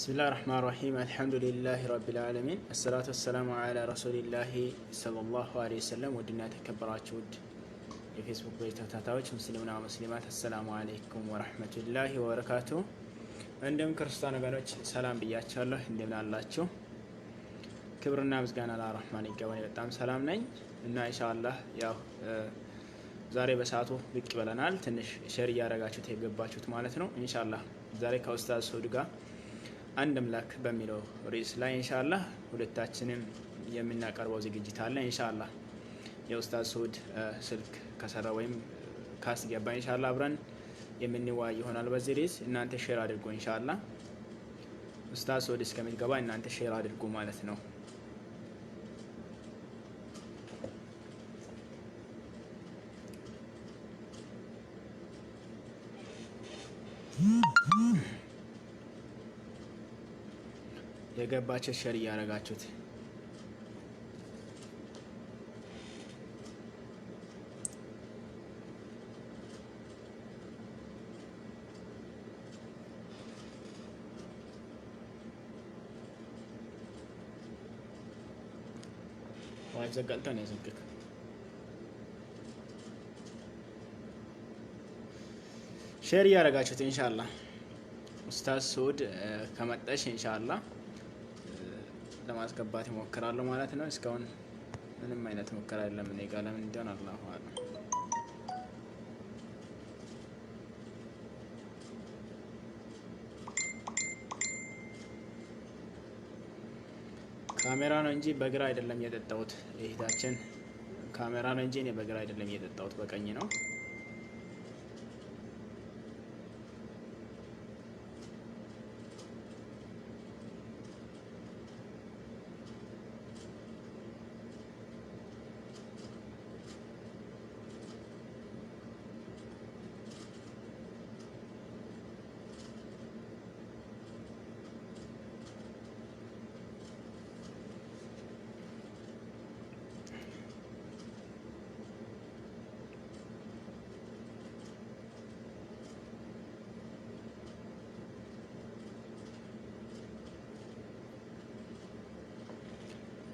بسم الله الرحمن الرحيم، الحمد لله رب العالمين، الصلاة والسلام على رسول الله صلى الله عليه وسلم። ውድና የተከበራችሁ ውድ የፌስቡክ page ተከታታዮች ሙስሊምና ሙስሊማት፣ السلام عليكم ورحمة الله وبركاته። እንዲሁም ክርስቲያን ወገኖች ሰላም ብያችኋለሁ። እንደምን አላችሁ? ክብርና ምስጋና ለአራህማን ይገባል። በጣም ሰላም ነኝ እና ኢንሻአላህ ያው ዛሬ በሰዓቱ ብቅ ብለናል። ትንሽ share እያደረጋችሁት የገባችሁት ማለት ነው። ኢንሻአላህ ዛሬ ከኡስታዝ ሱድ ጋር አንድ አምላክ በሚለው ርዕስ ላይ ኢንሻአላህ ሁለታችንም የምናቀርበው ዝግጅት አለ። ኢንሻአላህ የኡስታዝ ሱድ ስልክ ከሰራ ወይም ካስገባ ኢንሻአላህ አብረን የምንወያይ ይሆናል በዚህ ርዕስ። እናንተ share አድርጉ ኢንሻአላህ። ኡስታዝ ሱድ እስከሚገባ እናንተ share አድርጉ ማለት ነው። የገባችሁ share እያደረጋችሁት። ዋይፍ ዘጋልታ ነው ያዘግክ። Share እያደረጋችሁት ኢንሻአላህ። ኡስታዝ ሱድ ከመጣሽ ኢንሻአላህ ለማስገባት ይሞክራሉ ማለት ነው። እስካሁን ምንም አይነት ሙከራ የለም እኔ ጋር፣ ለምን እንደሆነ الله أعلم። ካሜራ ነው እንጂ በግራ አይደለም የጠጣሁት። እህታችን፣ ካሜራ ነው እንጂ እኔ በግራ አይደለም የጠጣሁት፣ በቀኝ ነው።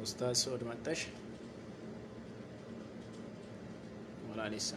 ኡስታዝ ሱድ መጣሽ ወላ ሊሳ?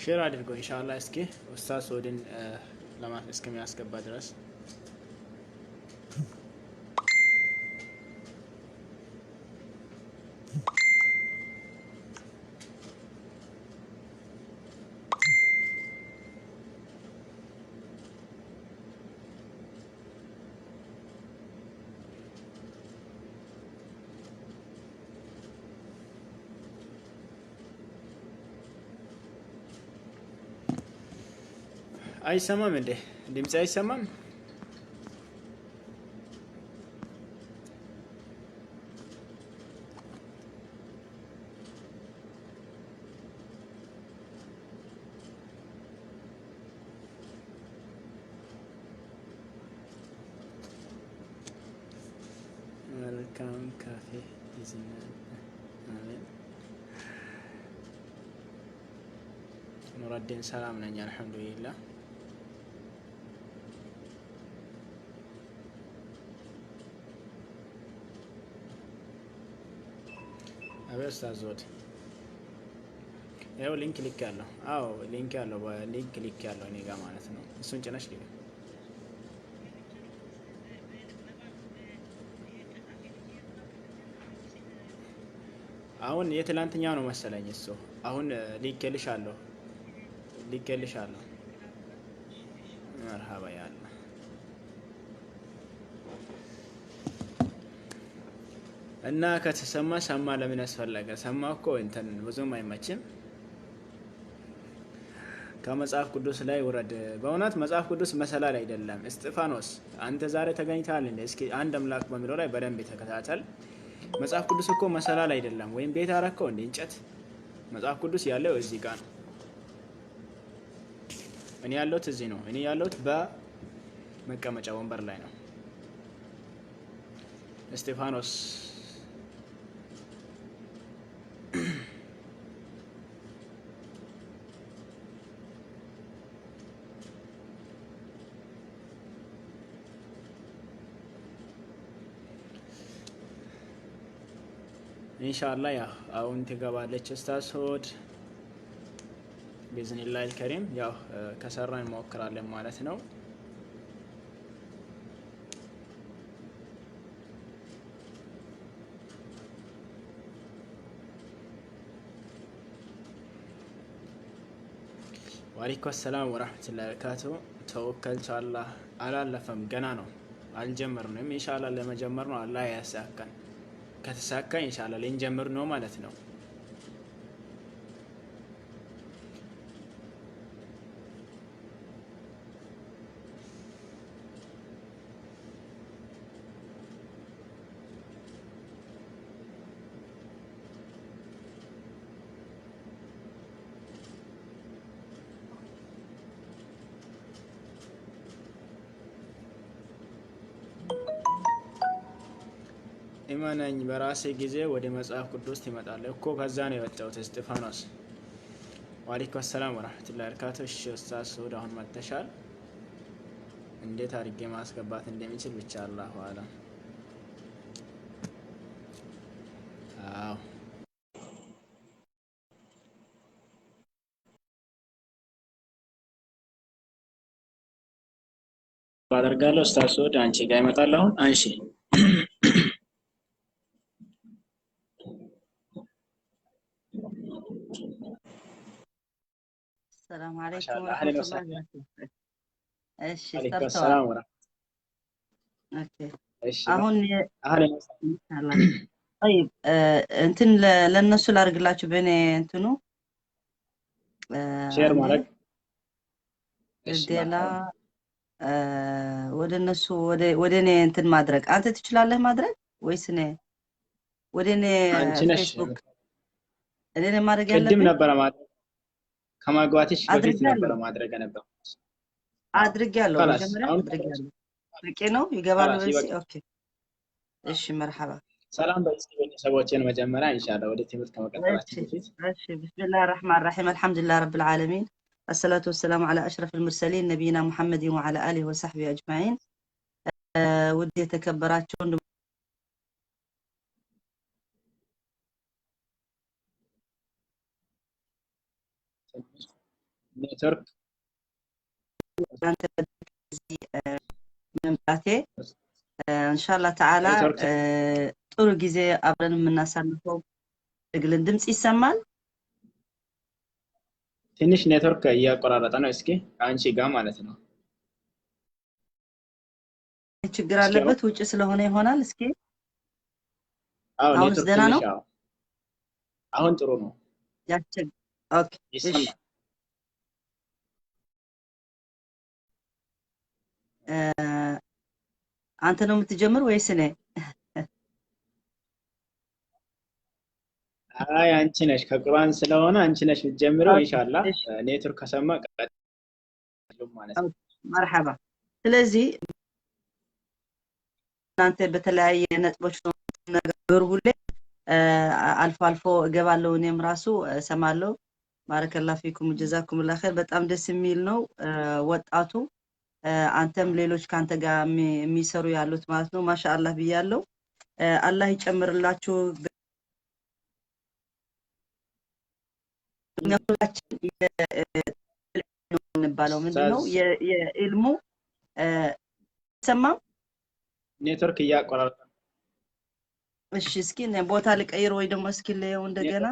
Share አድርገው ኢንሻአላህ። እስኪ ኡስታዝ ሱድን እስከሚያስገባ ድረስ። አይሰማም እንዴ? ድምፅ አይሰማም? መልካም ካፌ አሜን። ኑረዲን ሰላም ነኝ፣ አልሐምዱሊላህ። አቤት ኡስታዝ ዞድ፣ ይኸው link ልክ ያለው። አዎ፣ link ያለው፣ link ልክ ያለው እኔ ጋር ማለት ነው። እሱን ጭነሽ ግቢ። አሁን የትላንትኛው ነው መሰለኝ እሱ። አሁን ልኬልሻለሁ ልኬልሻለሁ። መርሃባ ያለ እና ከተሰማ ሰማ ለምን ያስፈለገ? ሰማ እኮ እንትን ብዙም አይመችም። ከመጽሐፍ ቅዱስ ላይ ውረድ። በእውነት መጽሐፍ ቅዱስ መሰላል አይደለም። እስጢፋኖስ አንተ ዛሬ ተገኝተሃል እንዴ? እስኪ አንድ አምላክ በሚለው ላይ በደንብ ተከታተል። መጽሐፍ ቅዱስ እኮ መሰላል አይደለም። ወይም ቤት አረከው እንደ እንጨት። መጽሐፍ ቅዱስ ያለው እዚህ ጋር ነው። እኔ ያለሁት እዚህ ነው። እኔ ያለሁት በመቀመጫ ወንበር ላይ ነው። እስጢፋኖስ ኢንሻአላህ ያው አሁን ትገባለች ኡስታዝ ሆድ ቢዝኒላሂል አልከሪም። ያው ከሰራ እንሞክራለን ማለት ነው። ወአለይኩም ሰላም ወራህመቱላሂ ወበረካቱ። ተወከልቱ አላህ አላለፈም፣ ገና ነው፣ አልጀመርንም። ኢንሻአላህ ለመጀመር ነው። አላህ ያሳካን። ከተሳካ ኢንሻአላህ ልንጀምር ነው ማለት ነው። እመነኝ በራሴ ጊዜ ወደ መጽሐፍ ቅዱስ ትመጣለህ እኮ። ከዛ ነው የወጣሁት እስጢፋኖስ። ወአለይኩም ሰላም ወራህመቱላሂ ወበረካቱ። እሺ ኡስታዝ ሱድ አሁን መጥተሻል። እንዴት አድርጌ ማስገባት እንደሚችል ብቻ አላሁ አለም። አዎ አደርጋለሁ። ኡስታዝ ሱድ አንቺ ጋር ይመጣል አሁን። አንሺ ሰላም አለይኩም ማሻአላህ። አህለን ወረህመቱላሂ ወሰህለን። ወበረካቱ። እሺ አለይኩም ሰርተዋል። ሰላም ወራህመቱላህ። okay እሺ አሁን አህለን ወሰህለን። ኢንሻአላህ طيب እንትን ለእነሱ ላድርግላችሁ በእኔ እንትኑ share አንዴ ማድረግ እሺ። ሌላ መርሐባ። ወደ እነሱ ወደ እኔ እንትን ማድረግ አንተ ትችላለህ ማድረግ ወይስ እኔ ወደ እኔ አንቺ ነሽ ፌስቡክ እኔ ነኝ ማድረግ ቅድም ያለብኝ? ነበረ ማድረግ ከማግባትሽ በፊት አድርጌያለሁ ነበረ ማድረግ ነበር። አድርጌያለሁ خلاص መጀመሪያ አሁን አድርጌያለሁ። በቂ ነው ይገባሉ خلاص በዚህ። ይበቃል። okay እሺ መርሐባ። ሰላም በይ እስኪ ቤተሰቦችን መጀመሪያ ኢንሻአላህ ወደ ትምህርት እሺ ከመቀጠላችን በፊት። እሺ ብስሚላህ ራህማን ራሂም አልሐምዱሊላህ ረብል ዓለሚን አሰላቱ ወሰላሙ ዐላ አሽረፊል ሙርሰሊን ነቢይና ሙሐመድን ወዐላ አሊሂ ወሰሕቢሂ አጅማዒን። ውድ የተከበራችሁ ኔትወርክ እናንተ እዚህ መምጣቴ ኢንሻአላህ ተዓላ ኔትወርክ ጥሩ ጊዜ አብረን የምናሳልፈው ትግልን ድምጽ ይሰማል። ትንሽ ኔትወርክ እያቆራረጠ ነው። እስኪ አንቺ ጋር ማለት ነው። ችግር እስኪ አሁን አለበት ውጭ ስለሆነ ይሆናል። እስኪ አዎ አሁንስ ኔትወርክ ደህና ትንሽ ነው? አዎ አሁን ጥሩ ነው ያስቸግ okay እሺ ይሰማል። አንተ ነው የምትጀምር ወይስ እኔ? አይ አንቺ ነሽ ከቁርአን ስለሆነ አንቺ ነሽ የምትጀምረው። okay ኢንሻአላህ እሺ ኔትወርክ ከሰማ ቀጥሉ ማለት ነው። okay መርሐባ። ስለዚህ እናንተ በተለያየ ነጥቦች ነው የምትነጋገሩ። ሁሌ አልፎ አልፎ እገባለሁ እኔም ራሱ እሰማለሁ። ባረከላ ፊኩም ጀዛኩሙላህ ኸይር። በጣም ደስ የሚል ነው። ወጣቱ አንተም ሌሎች ከአንተ ጋር የሚሰሩ ያሉት ማለት ነው። ማሻአላህ ብያለሁ። አላህ ይጨምርላችሁ። እኛ ሁላችን ነው የሚባለው ምንድነው ኡስታዝ የኢልሙ ሰማም ኔትወርክ እያቆራረጠ ነው። እሺ እስኪ እኔ ቦታ ልቀይር ወይ ደግሞ እስኪ ለየው እንደገና።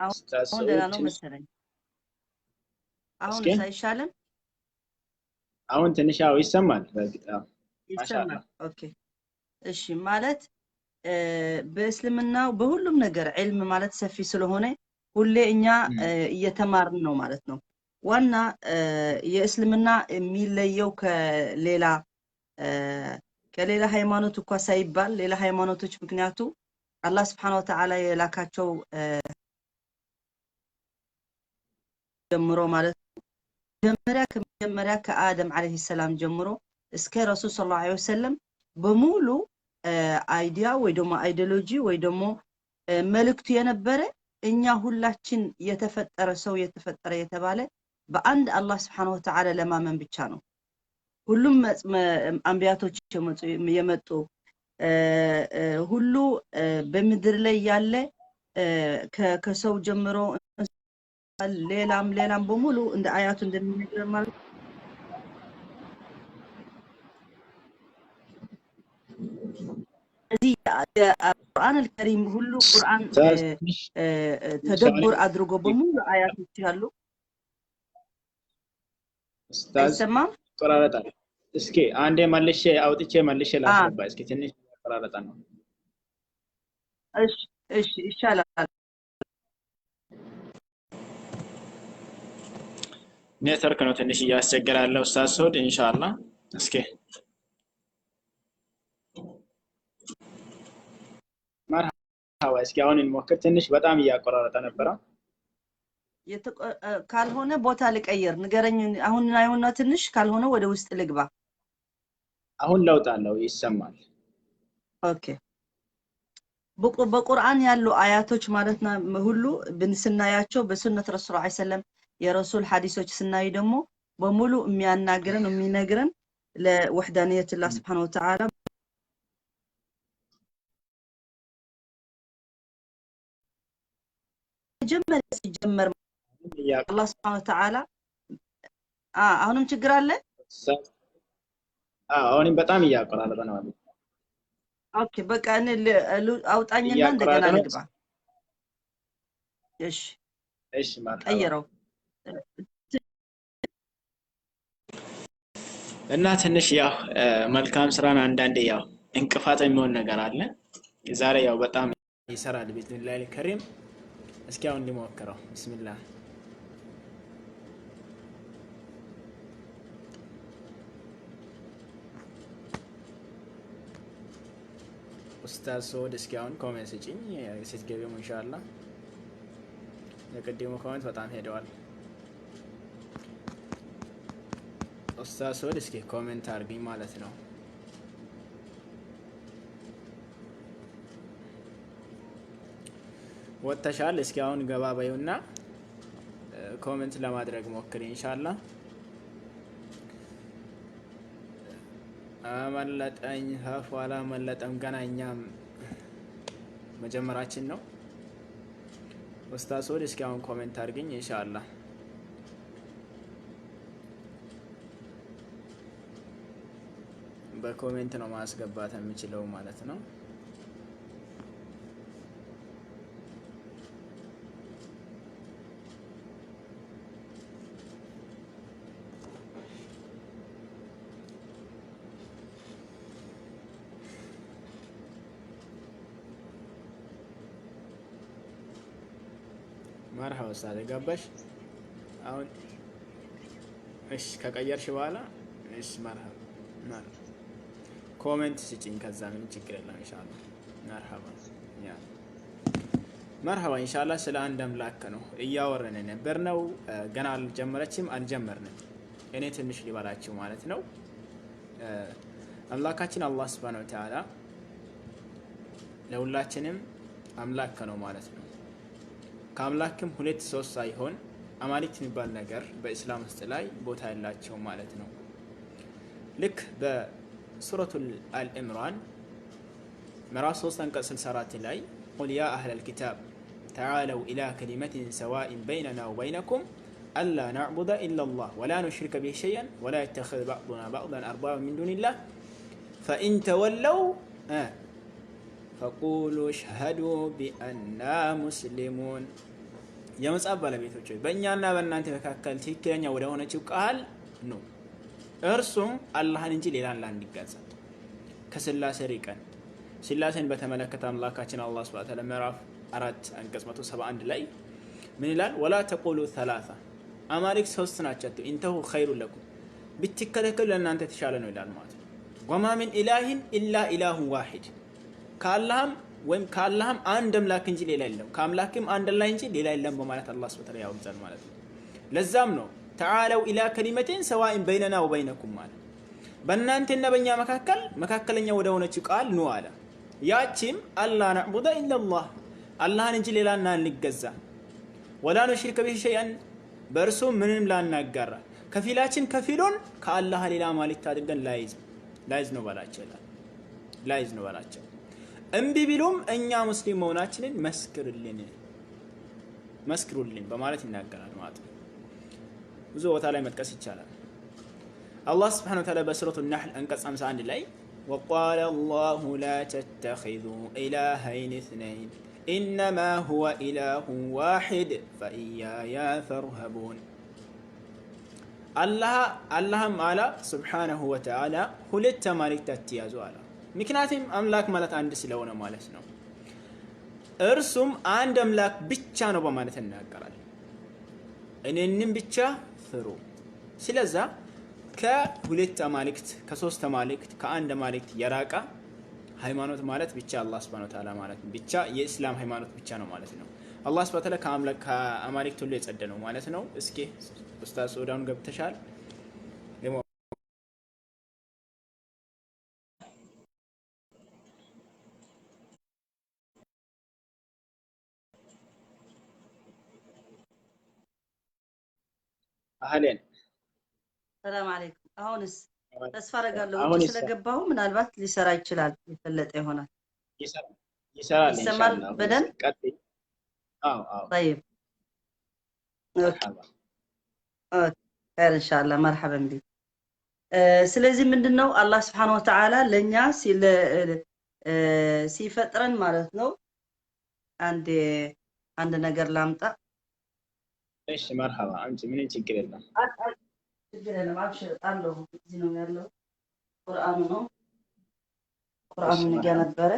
ኡስታዝ አሁን ደህና ስዑድ ነው ትንሽ መሰለኝ። አሁን እስኪ አይሻልም? አሁን ትንሽ ያው ይሰማል። በእርግጥ አዎ፣ ማሻአላ። ይሰማል። Okay እሺ። ማለት በእስልምናው በሁሉም ነገር ዒልም ማለት ሰፊ ስለሆነ ሁሌ እኛ እየተማርን ነው ማለት ነው። ዋና የእስልምና የሚለየው እ፣ ከሌላ ሃይማኖት እኳ ሳይባል ሌላ ሃይማኖቶች ምክንያቱ አላህ ስብሐነ ወተዓላ የላካቸው ጀምሮ ማለት መጀመሪያ ከመጀመሪያ ከአደም ዓለይሂ ሰላም ጀምሮ እስከ ረሱል ሰለላሁ ዐለይሂ ወሰለም በሙሉ idea ወይ ደግሞ ideology ወይ ደግሞ መልእክቱ የነበረ እኛ ሁላችን የተፈጠረ ሰው የተፈጠረ የተባለ በአንድ አላህ ስብሐነ ወተዓላ ለማመን ብቻ ነው። ሁሉም አንቢያቶች የመጡ ሁሉ በምድር ላይ ያለ ከሰው ጀምሮ ሌላም ሌላም በሙሉ እንደ አያቱ እንደሚነግረን ማለት እዚህ የቁርአን አልከሪም ሁሉ ቁርአን ኡስታዝ ትንሽ ተደቡር አድርጎ በሙሉ አያቶች ያሉ ኡስታዝ አይሰማም? ይቆራረጣል። እስኪ አንዴ መልሼ አውጥቼ መልሼ ላስገባ። እስኪ ትንሽ ይቆራረጣል ነው። እሺ እሺ ይሻላል። ኔትወርክ ነው ትንሽ እያስቸገረ ያለው ኡስታዝ ስዑድ። ኢንሻአላህ እስኪ መርሐባ። እስኪ አሁን እንሞክር። ትንሽ በጣም እያቆራረጠ ነበረ። ካልሆነ ቦታ ልቀይር፣ ንገረኝ። አሁን አይሆን ትንሽ ካልሆነ ወደ ውስጥ ልግባ። አሁን ለውጥ አለው ይሰማል። Okay በቁርአን ያሉ አያቶች ማለት ነው ሁሉ ስናያቸው በሱነት ረሱል ዐለይሂ ሰላም የረሱል ሐዲሶች ስናይ ደግሞ በሙሉ የሚያናግረን የሚነግረን ለወህዳንየት አላህ ስብሐነ ወተዓላ መጀመሪያ ሲጀመር አላህ ስብሐነ ወተዓላ አሁንም ችግር አለ። አሁንም በጣም እያቆራረጠ ነው። Okay በቃ እኔ አውጣኝና እንደገና ልግባ። እሺ እሺ መርሐባ። ቀይረው እና ትንሽ ያው መልካም ስራን አንዳንዴ ያው እንቅፋት የሚሆን ነገር አለ። ዛሬ ያው በጣም ይሰራል ቢኢዝኒላሂል ከሪም። እስኪ አሁን ሊሞክረው። ቢስሚላህ ኡስታዝ ስዑድ እስኪ አሁን comment ስጭኝ ስትገቢም ኢንሻአላህ። የቅድሙ comment በጣም ሄደዋል። ኡስታዝ ስዑድ እስኪ comment አድርግኝ ማለት ነው። ወጥተሻል። እስኪ አሁን ገባ በይውና comment ለማድረግ ሞክሪ ኢንሻአላህ። አመለጠኝ ሀፍ አላመለጠም። ገና እኛም መጀመራችን ነው። ኡስታዝ ስዑድ እስኪ አሁን comment አድርግኝ ኢንሻአላህ። በ comment ነው ማስገባት የምችለው ማለት ነው። መርሐባ ኡስታዝ ገባሽ አሁን? እሺ ከቀየርሽ በኋላ እሺ መርሐባ መርሐባ comment ስጭኝ። ከዛ ምን ችግር የለም ኢንሻአላህ። መርሐባ ያ መርሐባ ኢንሻአላህ። ስለ አንድ አምላክ ነው እያወረን ነበር ነው። ገና አልጀመረችም፣ አልጀመርንም። እኔ ትንሽ ሊበላችሁ ማለት ነው። አምላካችን አላህ ሱብሓነሁ ወተዓላ ለሁላችንም አምላክ ነው ማለት ነው። ከአምላክም ሁለት ሶስት ሳይሆን አማልክት የሚባል ነገር በኢስላም ውስጥ ላይ ቦታ ያላቸው ማለት ነው። ልክ በሱረቱል አልኢምራን ምዕራፍ 3 አንቀጽ 64 ላይ قل يا أهل الكتاب تعالوا إلى كلمة سواء بيننا وبينكم ألا نعبد إلا الله ولا نشرك به شيئا ولا يتخذ بعضنا بعضا أربابا من دون الله فإن تولوا فقولوا اشهدوا بأنا مسلمون። የመጽሐፍ ባለቤቶች ሆይ፣ በእኛና በእናንተ መካከል ትክክለኛ ወደ ሆነችው ቃል ኑ፣ እርሱም አላህን እንጂ ሌላን ላንገዛ፣ ከስላሴ ርቀን። ስላሴን በተመለከተ አምላካችን አላህ ሱብሓነሁ ወተዓላ ምዕራፍ 4 አንቀጽ 171 ላይ ምን ይላል? ولا تقولوا ثلاثة፣ አማልክት ሶስት ናቸው፣ انتهوا خير لكم፣ ብትከለከሉ ለእናንተ የተሻለ ነው ይላል ማለት ነው። وما من إله إلا إله واحد፣ ከአላህም ወይም ከአላህም አንድ አምላክ እንጂ ሌላ የለም፣ ከአምላክም አንድ አላህ እንጂ ሌላ የለም በማለት አላህ ሱብሓነሁ ወተዓላ ያወግዛል ማለት ነው። ለዛም ነው تعالوا إلى كلمة سواء بيننا وبينكم ማለት በእናንተና በእኛ መካከል መካከለኛ ወደ ሆነችው ቃል ኑ አለ። ያቺም ألا نعبد إلا الله፣ አላህን እንጂ ሌላ ላንገዛ፣ ولا نشرك به شيئا፣ በእርሱ ምንም ላናጋራ፣ ከፊላችን ከፊሉን ከአላህ ሌላ አማልክት አድርገን ላይዝ ነው በላቸው ይላል። ላይዝ ነው በላቸው። እምቢ ቢሉም እኛ ሙስሊም መሆናችንን መስክርልን መስክሩልን በማለት ይናገራል ማለት ነው። ብዙ ቦታ ላይ መጥቀስ ይቻላል። አላህ ስብሐነሁ ወተዓላ በሱረቱ ነሕል አንቀጽ 51 ላይ وقال الله لا تتخذوا إلهين اثنين إنما هو إله واحد فإياي فارهبون። አላህም አላ ስብሓነሁ ወተዓላ ሁለት አማልክት አትያዙ አለ። ምክንያቱም አምላክ ማለት አንድ ስለሆነ ማለት ነው። እርሱም አንድ አምላክ ብቻ ነው በማለት ይናገራል። እኔንም ብቻ ፍሩ። ስለዛ ከሁለት አማልክት፣ ከሶስት አማልክት፣ ከአንድ አማልክት የራቀ ሃይማኖት ማለት ብቻ አላህ ሱብሓነሁ ወተዓላ ማለት ብቻ የእስላም ሃይማኖት ብቻ ነው ማለት ነው። አላህ ሱብሓነሁ ወተዓላ ከአማልክት ሁሉ የጸደ ነው ማለት ነው። እስኪ ኡስታዝ ሱዳን ገብተሻል? أهلين። ሰላም አለይኩም። አሁንስ ተስፋ አደርጋለሁ ውጭ ስለገባሁ ምናልባት ሊሰራ ይችላል፣ የፈለጠ ይሆናል። ይሰራል። ይሰማል በደንብ? አዎ። طيب okay፣ خير ኢንሻአላህ፣ مرحبا بك። ስለዚህ ምንድነው አላህ ስብሐነሁ ወተዓላ ለኛ ሲፈጥረን ማለት ነው። አንድ አንድ ነገር ላምጣ። እሺ መርሐባ፣ አንቺ ምንም ችግር የለም። ችግር የለም። አብሽር አለሁ። እዚህ ነው ያለው። ቁርአኑ ነው፣ ቁርአኑን ነበረ።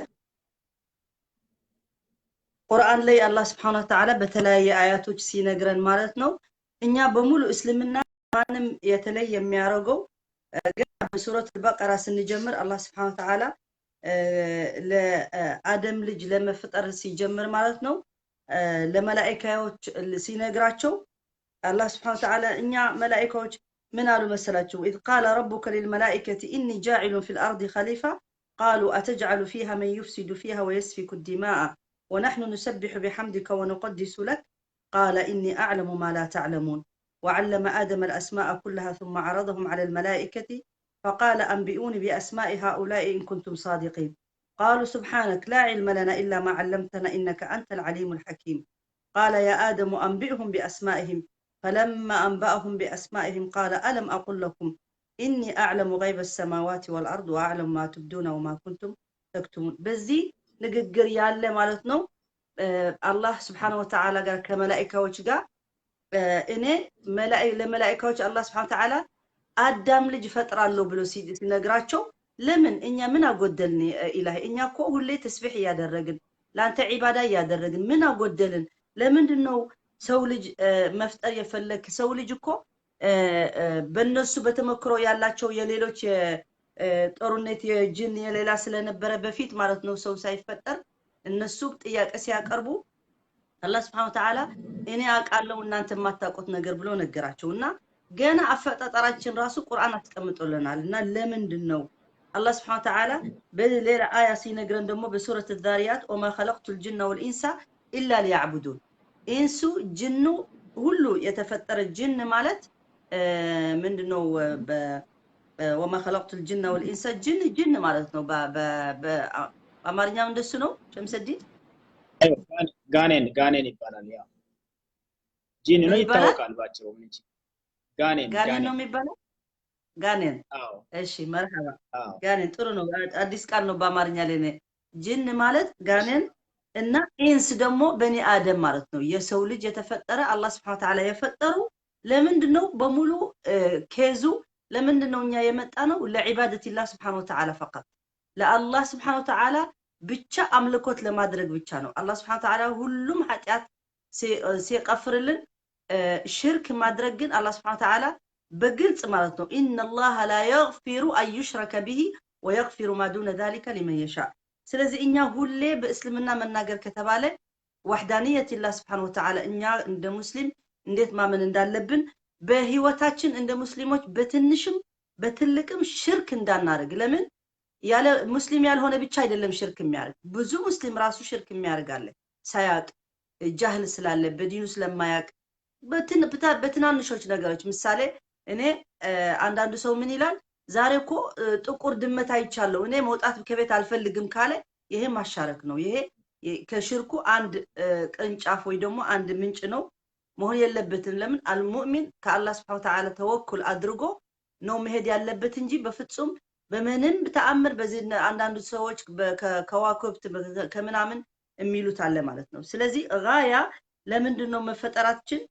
ቁርአን ላይ አላህ ስብሐነሁ ወተዓላ በተለያየ አያቶች ሲነግረን ማለት ነው እኛ በሙሉ እስልምና ማንም የተለየ የሚያደርገው ገና በሱረት አልበቀራ ስንጀምር አላህ ስብሐነሁ ወተዓላ ለአደም ልጅ ለመፍጠር ሲጀምር ማለት ነው ለመላኢካዎች ሲነግራቸው አላህ ስብሐነሁ ወተዓላ እኛ መላኢካዎች ምን አሉ መሰላችሁ? إذ قال ربك للملائكة إني جاعل في الأرض خليفة قالوا أتجعل فيها من يفسد فيها ويسفك الدماء ونحن نسبح بحمدك ونقدس لك قال إني أعلم ما لا تعلمون وعلم آدم الأسماء كلها ثم عرضهم على الملائكة فقال أنبئوني بأسماء هؤلاء إن كنتم صادقين قالوا سبحانك لا علم لنا إلا ما علمتنا إنك أنت العليم الحكيم قال يا آدم أنبئهم بأسمائهم فلما أنبأهم بأسمائهم قال ألم أقل لكم إني أعلم غيب السماوات والأرض وأعلم ما تبدون وما كنتم تكتمون። በዚህ ንግግር ያለ ማለት ነው አላህ ስብሓነሁ ወተዓላ ጋር ከመላኢካዎች ጋር እኔ ለመላኢካዎች አላህ ስብሓነሁ ወተዓላ አዳም ልጅ እፈጥራለሁ ብሎ ሲነግራቸው ለምን እኛ ምን አጎደልን? ኢላሂ እኛ እኮ ሁሌ ተስቢሕ እያደረግን ለአንተ ዒባዳ እያደረግን ምን አጎደልን? ለምንድን ነው ሰው ልጅ መፍጠር የፈለክ? ሰው ልጅ እኮ በእነሱ በተመክሮ ያላቸው የሌሎች ጦርነት የጅን የሌላ ስለነበረ በፊት ማለት ነው ሰው ሳይፈጠር እነሱ ጥያቄ ሲያቀርቡ አላህ ስብሐነሁ ወተዓላ እኔ አውቃለሁ እናንተ የማታውቁት ነገር ብሎ ነገራቸው። እና ገና አፈጣጠራችን ራሱ ቁርአን አስቀምጦልናል። እና ለምንድን ነው አላህ ስብሐነሁ ወተዓላ በሌላ አያ ሲነግረን ደግሞ በሱረት ዛሪያት وما خلقت الجن والإنس إلا ليعبدون፣ ኢንሱ ጅኑ ሁሉ የተፈጠረ ጅን ማለት ምንድነው? وما خلقت الجن والإنس ጅን ጅን ማለት ነው። በአማርኛም እንደሱ ነው ሸምሰዲን። ጋኔን ጋኔን ይባላል። ያው ጂን ነው ይታወቃል ባጭሩ። ምን ጋኔን ጋኔን ነው የሚባለው? ጋኔን። አዎ። እሺ መርሐባ። ጋኔን ጥሩ ነው፣ አዲስ ቃል ነው በአማርኛ ላይ። ጅን ማለት ጋኔን እና ኢንስ ደግሞ በኒ አደም ማለት ነው። የሰው ልጅ የተፈጠረ አላህ سبحانه وتعالى የፈጠሩ ለምንድን ነው በሙሉ case ኡ ለምንድን ነው እኛ የመጣ ነው? لعبادة الله سبحانه وتعالى فقط ለአላህ سبحانه وتعالى ብቻ አምልኮት ለማድረግ ብቻ ነው። አላህ سبحانه وتعالى ሁሉም ኃጢአት ሲቀፍርልን ሽርክ ማድረግ ግን አላህ سبحانه وتعالى በግልጽ ማለት ነው إن الله لا يغفر أن يشرك به ويغفر ما دون ذلك لمن يشاء። ስለዚህ እኛ ሁሌ በእስልምና መናገር ከተባለ وحدانية الله سبحانه وتعالى እኛ እንደ ሙስሊም እንዴት ማመን እንዳለብን በህይወታችን እንደ ሙስሊሞች በትንሽም በትልቅም ሽርክ እንዳናደርግ። ለምን ያለ ሙስሊም ያልሆነ ብቻ አይደለም ሽርክ የሚያደርግ፣ ብዙ ሙስሊም ራሱ ሽርክ የሚያደርግ አለ ሳያቅ፣ ጃህል ስላለ በዲኑ ስለማያቅ በትናንሾች ነገሮች። ምሳሌ እኔ አንዳንዱ ሰው ምን ይላል፣ ዛሬ እኮ ጥቁር ድመት አይቻለሁ እኔ መውጣት ከቤት አልፈልግም ካለ ይሄ ማሻረክ ነው። ይሄ ከሽርኩ አንድ ቅርንጫፍ ወይ ደግሞ አንድ ምንጭ ነው፣ መሆን የለበትም። ለምን አልሙእሚን ከአላህ ስብሐ ወተዓላ ተወኩል አድርጎ ነው መሄድ ያለበት እንጂ በፍጹም በምንም ተአምር በዚህ አንዳንዱ ሰዎች ከዋክብት ከምናምን የሚሉት አለ ማለት ነው። ስለዚህ ጋያ ለምንድን ነው መፈጠራችን?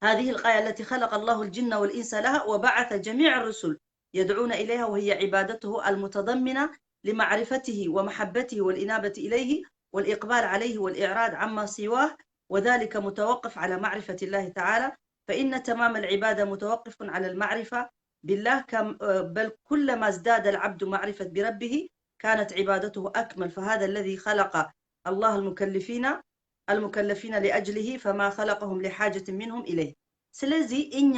هذه الغاية التي خلق الله الجن والإنس لها وبعث جميع الرسل يدعون إليها وهي عبادته المتضمنة لمعرفته ومحبته والإنابة إليه والإقبال عليه والإعراض عما سواه، وذلك متوقف على معرفة الله تعالى، فإن تمام العبادة متوقف على المعرفة بالله، بل كلما ازداد العبد معرفة بربه كانت عبادته أكمل، فهذا الذي خلق الله المكلفين لأجله فما خلقهم لحاجة منهم إليه. ስለዚህ እኛ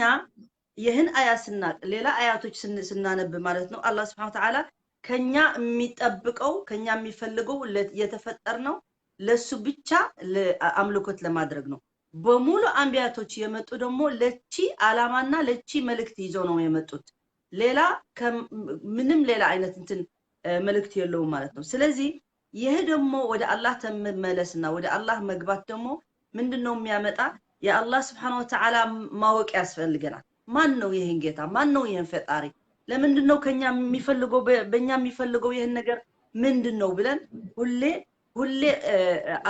ይህን አያ ስናቅ ሌላ አያቶች ስናነብ ማለት ነው አላህ سبحانه وتعالى ከኛ የሚጠብቀው ከኛ የሚፈልገው የተፈጠርነው ለሱ ብቻ አምልኮት ለማድረግ ነው። በሙሉ አንቢያቶች የመጡ ደግሞ ለቺ አላማና ለቺ መልእክት ይዘው ነው የመጡት። ሌላ ምንም ሌላ አይነት እንትን መልእክት የለውም ማለት ነው። ስለዚህ ይህ ደግሞ ወደ አላህ ተመለስና ወደ አላህ መግባት ደግሞ ምንድነው የሚያመጣ? የአላህ Subhanahu Wa Ta'ala ማወቅ ያስፈልገናል። ማን ነው ይሄን ጌታ? ማን ነው ይሄን ፈጣሪ? ለምንድነው ከኛ የሚፈልገው በእኛ የሚፈልገው ይሄን ነገር ምንድነው ብለን ሁሌ ሁሌ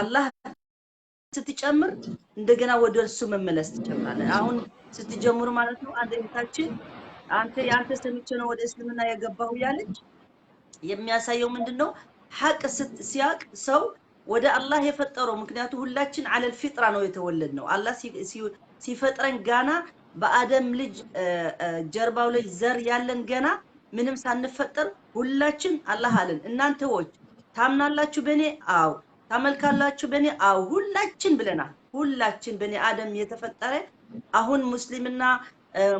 አላህ ስትጨምር እንደገና ወደ እርሱ መመለስ ትጀምራለህ። አሁን ስትጀምሩ ማለት ነው አንድ እህታችን አንተ ያንተ ሰምቼ ነው ወደ እስልምና የገባሁ ያለች የሚያሳየው ምንድነው? ሐቅ ሲያቅ ሰው ወደ አላህ የፈጠረው፣ ምክንያቱ ሁላችን አለል ፊጥራ ነው የተወለድነው። አላህ ሲፈጥረን ገና በአደም ልጅ ጀርባው ላይ ዘር ያለን ገና ምንም ሳንፈጠር ሁላችን አላህ አለን። እናንተዎች ታምናላችሁ በኔ? አዎ። ታመልካላችሁ በኔ? አዎ። ሁላችን ብለናል። ሁላችን በኔ አደም የተፈጠረ አሁን ሙስሊምና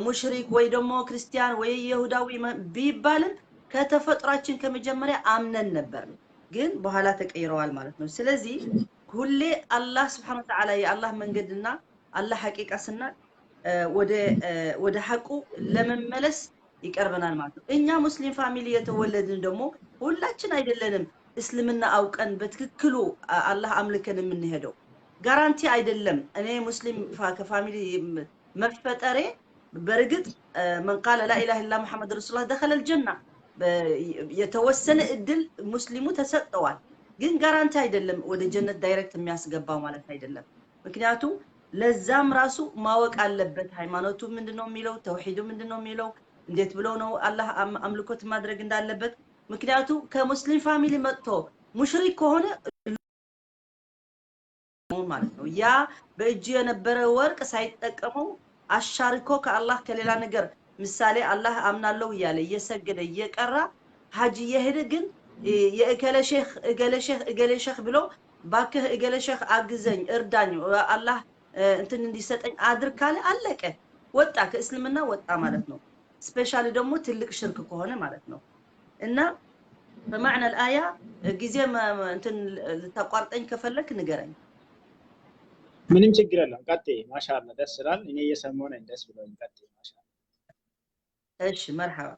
ሙሽሪክ ወይ ደግሞ ክርስቲያን ወይ ይሁዳዊ ቢባልም ከተፈጥሯችን ከመጀመሪያ አምነን ነበር፣ ግን በኋላ ተቀይረዋል ማለት ነው። ስለዚህ ሁሌ አላህ Subhanahu Wa Ta'ala የአላህ መንገድና አላህ ሐቂቃ ስናቅ ወደ ሐቁ ለመመለስ ይቀርበናል ማለት ነው። እኛ ሙስሊም family የተወለድን ደግሞ ሁላችን አይደለንም እስልምና አውቀን በትክክሉ አላህ አምልከን የምንሄደው guarantee አይደለም። እኔ ሙስሊም ከ family መፈጠሬ በርግጥ من قال لا إله إلا محمد رسول الله دخل الجنة የተወሰነ እድል ሙስሊሙ ተሰጠዋል፣ ግን guarantee አይደለም ወደ ጀነት direct የሚያስገባው ማለት አይደለም። ምክንያቱም ለዛም ራሱ ማወቅ አለበት። ሃይማኖቱ ምንድነው የሚለው፣ ተውሂዱ ምንድነው የሚለው፣ እንዴት ብሎ ነው አላህ አምልኮት ማድረግ እንዳለበት። ምክንያቱ ከሙስሊም family መጥቶ ሙሽሪክ ከሆነ ማለት ነው ያ በእጁ የነበረ ወርቅ ሳይጠቀመው አሻርኮ ከአላህ ከሌላ ነገር ምሳሌ አላህ አምናለሁ እያለ እየሰገደ እየቀራ ሀጅ እየሄደ ግን የእከለ ሼክ እገለ ሼክ እገለ ሼክ ብሎ ባክህ እገለ ሼክ አግዘኝ እርዳኝ አላህ እንትን እንዲሰጠኝ አድርግ ካለ አለቀ፣ ወጣ ከእስልምና ወጣ ማለት ነው። specially ደግሞ ትልቅ ሽርክ ከሆነ ማለት ነው። እና በማዕና አልአያ ጊዜ እንትን ልታቋርጠኝ ከፈለክ ንገረኝ። ምንም ችግር የለም። ቀጥይ። ማሻአላ ደስ ይላል። እኔ እየሰማሁ ነኝ፣ ደስ ብሎኝ። ቀጥይ። ማሻአላ። እሺ መርሐባ።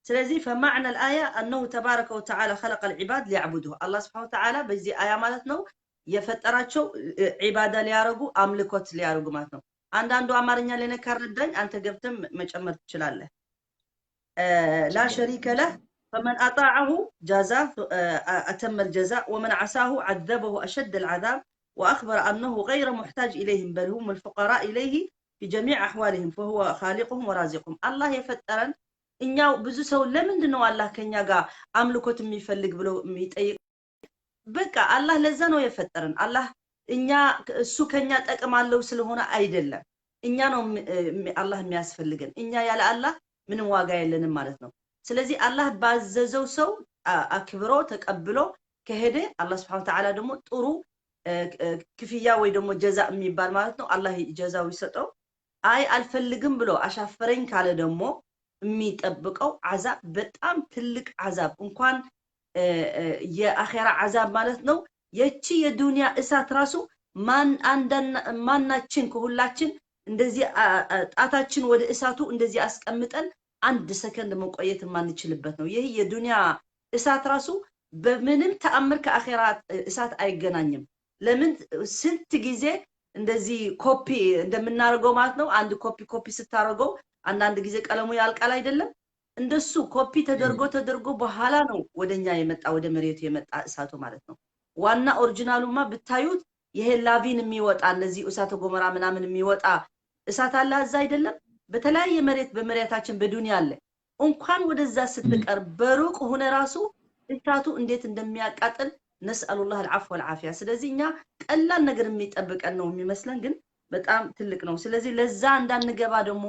ስለዚህ فمعنى الآية أنه تبارك وتعالى خلق العباد ليعبدوه الله سبحانه وتعالى በዚህ አያ ማለት ነው የፈጠራቸው ዒባዳ ሊያረጉ አምልኮት ሊያረጉ ማለት ነው። አንዳንዱ አማርኛ ለኔ ካረዳኝ አንተ ገብተም መጨመር ትችላለህ። لا شريك له فمن أطاعه جزاه أتم الجزاء ومن عصاه عذبه أشد العذاب وأخبر أنه غير محتاج إليهم بل هم الفقراء إليه في جميع أحوالهم فهو خالقهم ورازقهم። አላህ የፈጠረን እኛው ብዙ ሰው ለምንድን ነው አላህ ከኛ ጋር አምልኮት የሚፈልግ ብሎ የሚጠይቅ? በቃ አላህ ለዛ ነው የፈጠረን። አላህ እኛ እሱ ከኛ ጠቅም አለው ስለሆነ አይደለም። እኛ ነው አላህ የሚያስፈልገን። እኛ ያለ አላህ ምንም ዋጋ የለንም ማለት ነው። ስለዚህ አላህ ባዘዘው ሰው አክብሮ ተቀብሎ ከሄደ አላህ سبحانه وتعالى ደግሞ ጥሩ ክፍያ ወይ ደግሞ ጀዛ የሚባል ማለት ነው አላህ ጀዛው ይሰጠው። አይ አልፈልግም ብሎ አሻፈረኝ ካለ ደግሞ የሚጠብቀው አዛብ በጣም ትልቅ አዛብ፣ እንኳን የአኼራ አዛብ ማለት ነው። የቺ የዱንያ እሳት ራሱ ማናችን ከሁላችን እንደዚህ ጣታችን ወደ እሳቱ እንደዚህ አስቀምጠን አንድ ሰከንድ መቆየት የማንችልበት ነው። ይህ የዱንያ እሳት ራሱ በምንም ተአምር ከአኼራ እሳት አይገናኝም። ለምን ስንት ጊዜ እንደዚህ ኮፒ እንደምናደርገው ማለት ነው። አንድ ኮፒ ኮፒ ስታደርገው አንዳንድ ጊዜ ቀለሙ ያልቃል አይደለም? እንደሱ ኮፒ ተደርጎ ተደርጎ በኋላ ነው ወደኛ የመጣ፣ ወደ መሬቱ የመጣ እሳቱ ማለት ነው። ዋና original ኡማ ብታዩት ይሄ ላቪን የሚወጣ እነዚህ እሳተ ገሞራ ምናምን የሚወጣ እሳት አለ እዛ አይደለም? በተለያየ መሬት በመሬታችን በዱንያ አለ። እንኳን ወደዛ ስትቀርብ በሩቅ ሆነ ራሱ እሳቱ እንዴት እንደሚያቃጥል نسأل الله العفو والعافية። ስለዚህ እኛ ቀላል ነገር የሚጠብቀን ነው የሚመስለን፣ ግን በጣም ትልቅ ነው። ስለዚህ ለዛ እንዳንገባ ደግሞ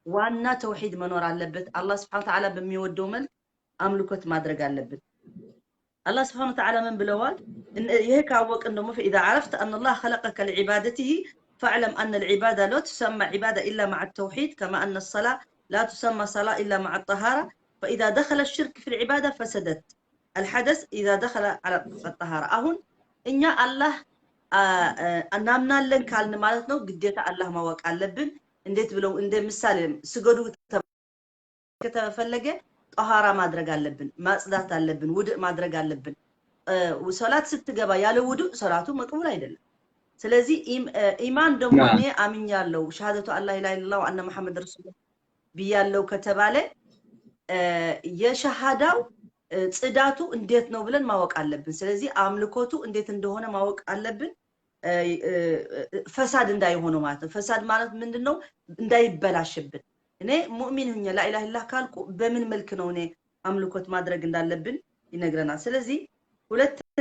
ዋና ተውሂድ መኖር አለበት። አላህ سبحانه وتعالى በሚወደው መልክ አምልኮት ማድረግ አለብን። አላህ سبحانه وتعالى ምን ብለዋል? ይሄ ካወቅን ደግሞ فإذا عرفت أن الله خلقك لعبادته فاعلم أن العبادة لا تسمى عبادة إلا مع التوحيد كما أن الصلاة لا تسمى صلاة إلا مع الطهارة فإذا دخل الشرك في العبادة فسدت الحدث إذا دخل على الطهارة። አሁን እኛ አላህ እናምናለን ካልን ማለት ነው ግዴታ አላህ ማወቅ አለብን። እንዴት ብለው እንደ ምሳሌ ስገዱ ከተፈለገ ጠሃራ ማድረግ አለብን፣ ማጽዳት አለብን፣ ውድእ ማድረግ አለብን። ሰላት ስትገባ ያለ ውዱእ ሰላቱ መቅቡል አይደለም። ስለዚህ ኢማን ደግሞ እኔ አምኛለሁ شهادة أن لا إله إلا الله وأن محمد رسول الله ብያለሁ ከተባለ የሸሃዳው ጽዳቱ እንዴት ነው ብለን ማወቅ አለብን። ስለዚህ አምልኮቱ እንዴት እንደሆነ ማወቅ አለብን። ፈሳድ እንዳይሆነው ማለት ነው። ፈሳድ ማለት ምንድነው? እንዳይበላሽብን። እኔ ሙእሚን ሁኜ لا إله إلا الله ካልኩ በምን መልክ ነው እኔ አምልኮት ማድረግ እንዳለብን ይነግረናል። ስለዚህ ሁለተኛ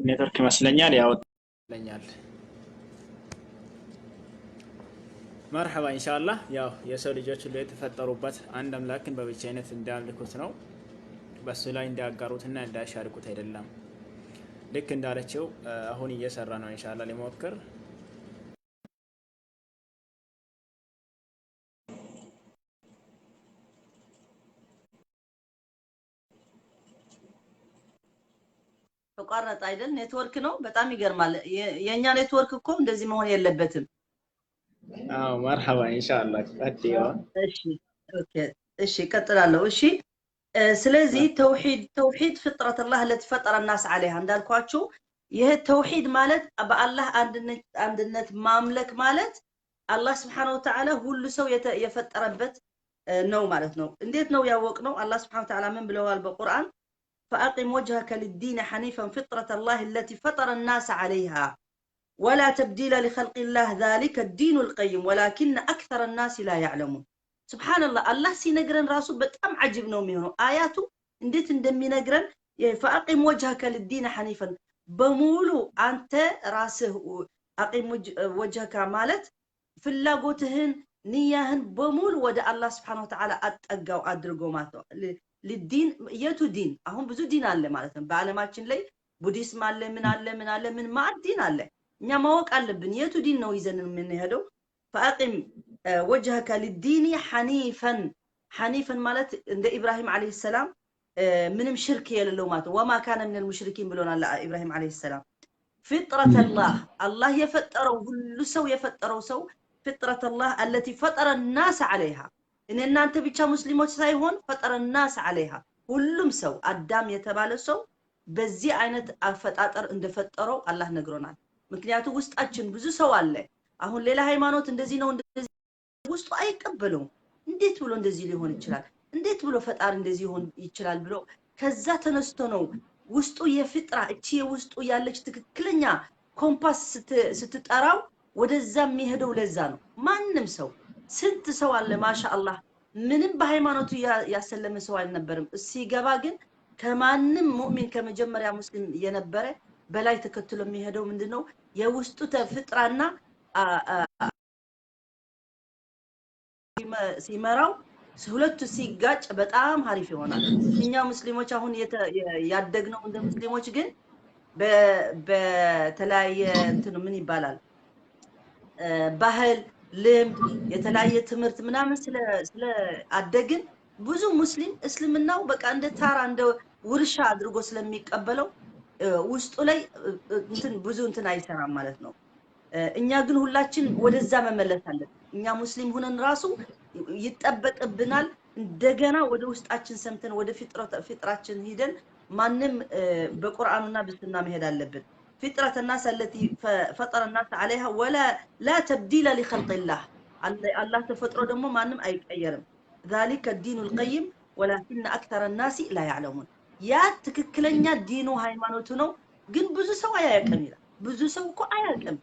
ኔትወርክ ይመስለኛል ያወጣኛል። መርሐባ ኢንሻአላህ። ያው የሰው ልጆች ሁሉ የተፈጠሩበት አንድ አምላክን በብቸኝነት እንዲያመልኩት ነው። በሱ ላይ እንዲያጋሩትና እንዳያሻርኩት አይደለም። ልክ እንዳለችው አሁን እየሰራ ነው። ኢንሻአላህ ሊሞክር። ተቋረጠ አይደል? ኔትወርክ ነው። በጣም ይገርማል። የኛ ኔትወርክ እኮ እንደዚህ መሆን የለበትም። አዎ መርሐባ ኢንሻአላህ። ቀጥይ። እሺ okay፣ እሺ እቀጥላለሁ። እሺ ስለዚህ ተውሂድ ተውሂድ فطرة الله التي فطر الناس عليها እንዳልኳችሁ ይህ ተውሂድ ማለት በአላህ አንድነት ማምለክ ማለት አላህ سبحانه وتعالى ሁሉ ሰው የፈጠረበት ነው ማለት ነው። እንዴት ነው ያወቅነው? አላህ سبحانه وتعالى ምን ብለዋል በቁርአን? فأقم وجهك للدين حنيفا فطرة الله التي فطر الناس عليها ولا تبديل لخلق الله ذلك الدين القيم ولكن أكثر الناس لا يعلمون። سبحان الله አላህ ሲነግረን ራሱ በጣም عجيب ነው የሚሆነው። አያቱ እንዴት እንደሚነግረን فأقم وجهك للدين حنيفا በሙሉ አንተ ራስህ أقم وجهك ማለት ፍላጎትህን ንያህን በሙሉ ወደ አላህ سبحانه وتعالى አጠጋው አድርጎ ማለት ነው። للدين የቱ ዲን? አሁን ብዙ ዲን አለ ማለት ነው። በዓለማችን ላይ ቡዲስም አለ፣ ምን አለ፣ ምን አለ፣ ምን ማዕድ ዲን አለ። እኛ ማወቅ አለብን የቱ ዲን ነው ይዘን የምንሄደው። فأقم وجهك للدين حنيفا حنيفا ማለት እንደ ኢብራሂም عليه السلام ምንም ሽርክ የሌለው ማለት ነው። وما كان من المشركين ብሎናል ኢብራሂም عليه السلام። فطرة الله አላህ የፈጠረው ሁሉ ሰው የፈጠረው ሰው فطرة الله التي فطر الناس عليها። እኔ እናንተ ብቻ ሙስሊሞች ሳይሆን ፈጠረ ናስ ዐለይሃ ሁሉም ሰው አዳም የተባለ ሰው በዚህ አይነት አፈጣጠር እንደፈጠረው አላህ ነግሮናል። ምክንያቱም ውስጣችን ብዙ ሰው አለ። አሁን ሌላ ሃይማኖት እንደዚህ ነው እንደዚህ ውስጡ አይቀበለውም። እንዴት ብሎ እንደዚህ ሊሆን ይችላል? እንዴት ብሎ ፈጣሪ እንደዚህ ሊሆን ይችላል ብሎ ከዛ ተነስቶ ነው ውስጡ የፍጥራ እቺ የውስጡ ያለች ትክክለኛ ኮምፓስ ስትጠራው ወደዛ የሚሄደው ለዛ ነው። ማንም ሰው ስንት ሰው አለ ማሻአላህ ምንም በሃይማኖቱ ያሰለመ ሰው አልነበረም። ሲገባ ግን ከማንም ሙእሚን ከመጀመሪያ ሙስሊም የነበረ በላይ ተከትሎ የሚሄደው ምንድነው? የውስጡ ተፍጥራና ሲመራው ሁለቱ ሲጋጭ በጣም ሀሪፍ ይሆናል። እኛ ሙስሊሞች አሁን ያደግነው እንደ ሙስሊሞች ግን በተለያየ እንትን ምን ይባላል ባህል፣ ልምድ፣ የተለያየ ትምህርት ምናምን ስለ አደግን ብዙ ሙስሊም እስልምናው በቃ እንደ ታራ እንደ ውርሻ አድርጎ ስለሚቀበለው ውስጡ ላይ እንትን ብዙ እንትን አይሰራም ማለት ነው። እኛ ግን ሁላችን ወደዛ መመለስ አለብን። እኛ ሙስሊም ሁነን ራሱ ይጠበቅብናል እንደገና ወደ ውስጣችን ሰምተን ወደ ፊጥራችን ሂደን ማንም በቁርአኑና በሱና መሄድ አለብን። فطرة الناس التي فطر الناس عليها ولا لا تبديل لخلق الله الله ተፈጥሮ ደግሞ ማንም አይቀየርም። ذلك الدين القيم ولكن أكثر الناس لا يعلمون ያ ትክክለኛ ዲኑ ሃይማኖቱ ነው፣ ግን ብዙ ሰው አያውቅም ይላል። ብዙ ሰው እኮ አያውቅም።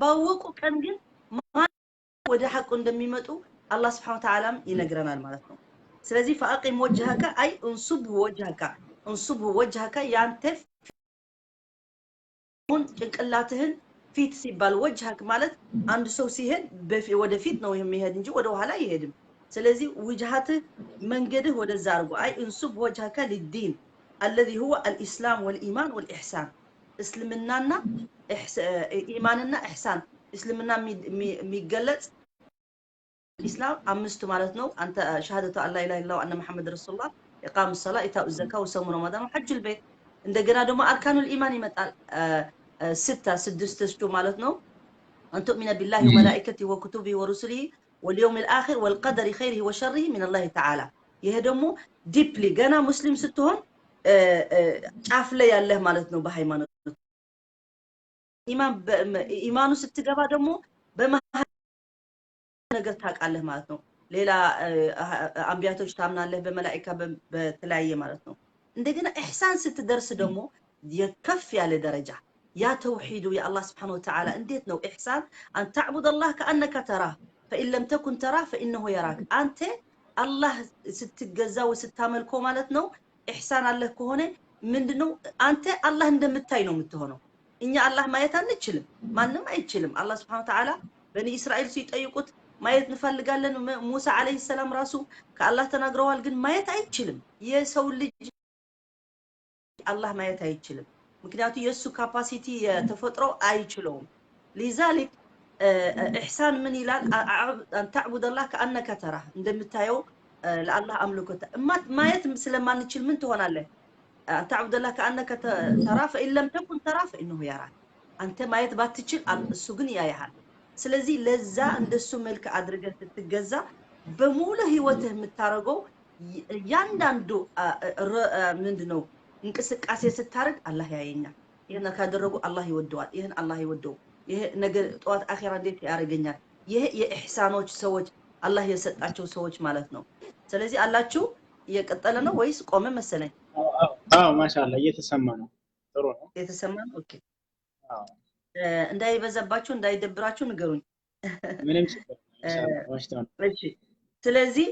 ባወቁ ቀን ግን ወደ ሐቁ እንደሚመጡ አላህ سبحانه وتعالى ም ይነግረናል ማለት ነው። ስለዚህ فأقم وجهك أي انصب وجهك انصب وجهك ያንተ ጭንቅላትህን ፊት ሲባል وجهك ማለት አንድ ሰው ሲሄድ ወደፊት ነው የሚሄድ እንጂ ወደ ኋላ አይሄድም። ስለዚህ ውጅሃትህ መንገድህ ወደዛ አድርጎ أي انصب وجهك للدين الذي هو الإسلام والإيمان والإحسان እስልምናና ኢማንና ኢሕሳን እስልምና የሚገለጽ ኢስላም አምስቱ ማለት ነው። አንተ شهادة أن لا إله إلا الله وأن محمد رسول الله إقام الصلاة إيتاء الزكاة وصوم رمضان وحج البيت። እንደገና ደግሞ أركان الإيمان ይመጣል ستة ስድስቱ ማለት ነው። أن تؤمن بالله وملائكته وكتبه ورسله واليوم الآخر والقدر خيره وشره من الله تعالى። ይሄ ደግሞ deeply ገና ሙስሊም ስትሆን ጫፍ ላይ ያለህ ማለት ነው በሃይማኖት ኢማኑ ስትገባ ደግሞ በመሀል ነገር ታውቃለህ ማለት ነው። ሌላ አንቢያቶች ታምናለህ በመላኢካ በተለያየ ማለት ነው። እንደገና ኢሕሳን ስትደርስ ደግሞ የከፍ ያለ ደረጃ ያ ተውሂዱ የአላህ سبحانه وتعالى እንዴት ነው ኢሕሳን? أن تعبد الله كأنك تراه فإن لم تكن تراه فإنه يراك። አንተ አላህ ስትገዛው ስታመልኮ ማለት ነው ኢሕሳን አለህ ከሆነ ምንድነው አንተ አላህ እንደምታይ ነው የምትሆነው። እኛ አላህ ማየት አንችልም፣ ማንም አይችልም። አላህ سبحانه وتعالى በኒ እስራኤል ሲጠይቁት ማየት እንፈልጋለን። ሙሳ عليه السلام ራሱ ከአላህ ተናግረዋል፣ ግን ማየት አይችልም። የሰው ልጅ አላህ ማየት አይችልም። ምክንያቱ የእሱ capacity የተፈጥሮ አይችለውም። لذلك ኢሕሳን ምን ይላል? أن تعبد الله كأنك تراه እንደምታየው ለአላህ አምልኮት ማየት ስለማንችል ምን ትሆናለህ? أن تعبد الله كأنك تراه فإن لم تكن تراه فإنه يراك። አንተ ማየት ባትችል እሱ ግን ያይሃል። ስለዚህ ለዛ እንደሱ መልክ አድርገህ ስትገዛ በሙሉ ህይወትህ የምታደርገው እያንዳንዱ ምንድነው እንቅስቃሴ ስታደርግ አላህ ያየኛል፣ ይህን ካደረጉ አላህ ይወደዋል፣ ይህን አላህ ይወደው፣ ይሄ ነገር ጠዋት አኼራ እንዴት ያደርገኛል። ይሄ የኢሕሳኖች ሰዎች አላህ የሰጣቸው ሰዎች ማለት ነው። ስለዚህ አላችሁ እየቀጠለ ነው ወይስ ቆመ መሰለኝ? አዎ ማሻአላህ እየተሰማ ነው። ጥሩ ነው። የተሰማ ነው። Okay እንዳይበዛባችሁ እንዳይደብራችሁ ንገሩኝ። ምንም ችግር እሺ። ስለዚህ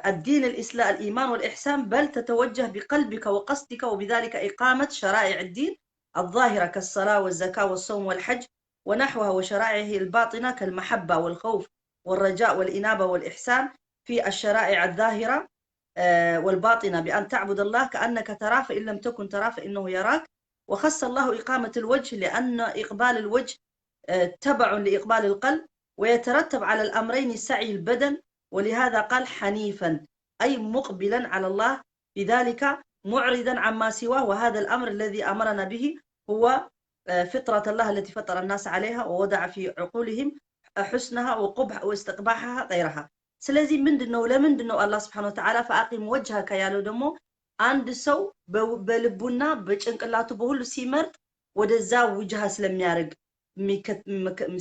الدين الإسلام الإيمان والإحسان بل تتوجه بقلبك وقصدك وبذلك إقامة شرائع الدين الظاهرة كالصلاة والزكاة والصوم والحج ونحوها وشرائعه الباطنة كالمحبة والخوف والرجاء والإنابة والإحسان في الشرائع الظاهرة والباطنة بأن تعبد الله كأنك تراه فإن لم تكن تراه فإنه يراك. وخص الله إقامة الوجه لأن إقبال الوجه تبع لإقبال القلب ويترتب على الأمرين سعي البدن، ولهذا قال حنيفا أي مقبلا على الله بذلك معرضا عما سواه. وهذا الأمر الذي أمرنا به هو فطرة الله التي فطر الناس عليها ووضع في عقولهم حسنها وقبح واستقباحها غيرها። ስለዚህ ምንድነው ለምንድነው አላህ سبحانه وتعالى فأقم وجهك ያለው ደግሞ አንድ ሰው በልቡና በጭንቅላቱ በሁሉ ሲመርጥ ወደዛ وجهة ስለሚያደርግ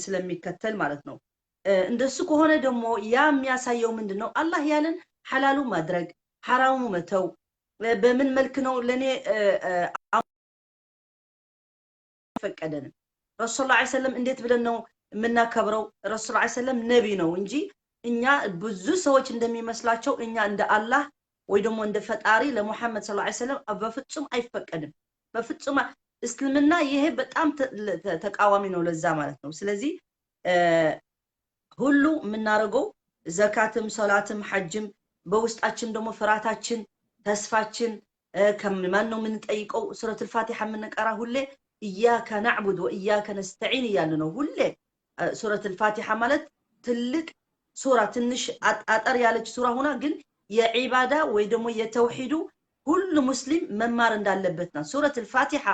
ስለሚከተል ማለት ነው። እንደሱ ከሆነ ደግሞ ያ የሚያሳየው ምንድነው? አላህ ያለን ሐላሉ ማድረግ ሐራሙ መተው በምን መልክ ነው ለኔ ፈቀደንም? ረሱል ላ ሰለም እንዴት ብለን ነው የምናከብረው? ረሱል ላ ሰለም ነቢ ነው እንጂ እኛ ብዙ ሰዎች እንደሚመስላቸው እኛ እንደ አላህ ወይ ደግሞ እንደ ፈጣሪ ለሙሐመድ ስ ሰለም በፍጹም አይፈቀድም። በፍጹም እስልምና ይሄ በጣም ተቃዋሚ ነው ለዛ ማለት ነው። ስለዚህ ሁሉ የምናደርገው ዘካትም፣ ሶላትም፣ ሐጅም በውስጣችን ደግሞ ፍርሃታችን፣ ተስፋችን ከማን ነው የምንጠይቀው? ሱረቱል ፋቲሓ የምንቀራ ሁሌ إياك نعبد وإياك نستعين እያለ ነው ሁሌ። ሱረቱል ፋቲሓ ማለት ትልቅ ሱራ፣ ትንሽ አጠር ያለች ሱራ ሆና ግን የዒባዳ ወይ ደግሞ የተውሂዱ ሁሉ ሙስሊም መማር እንዳለበት ናት። ሱረቱል ፋቲሓ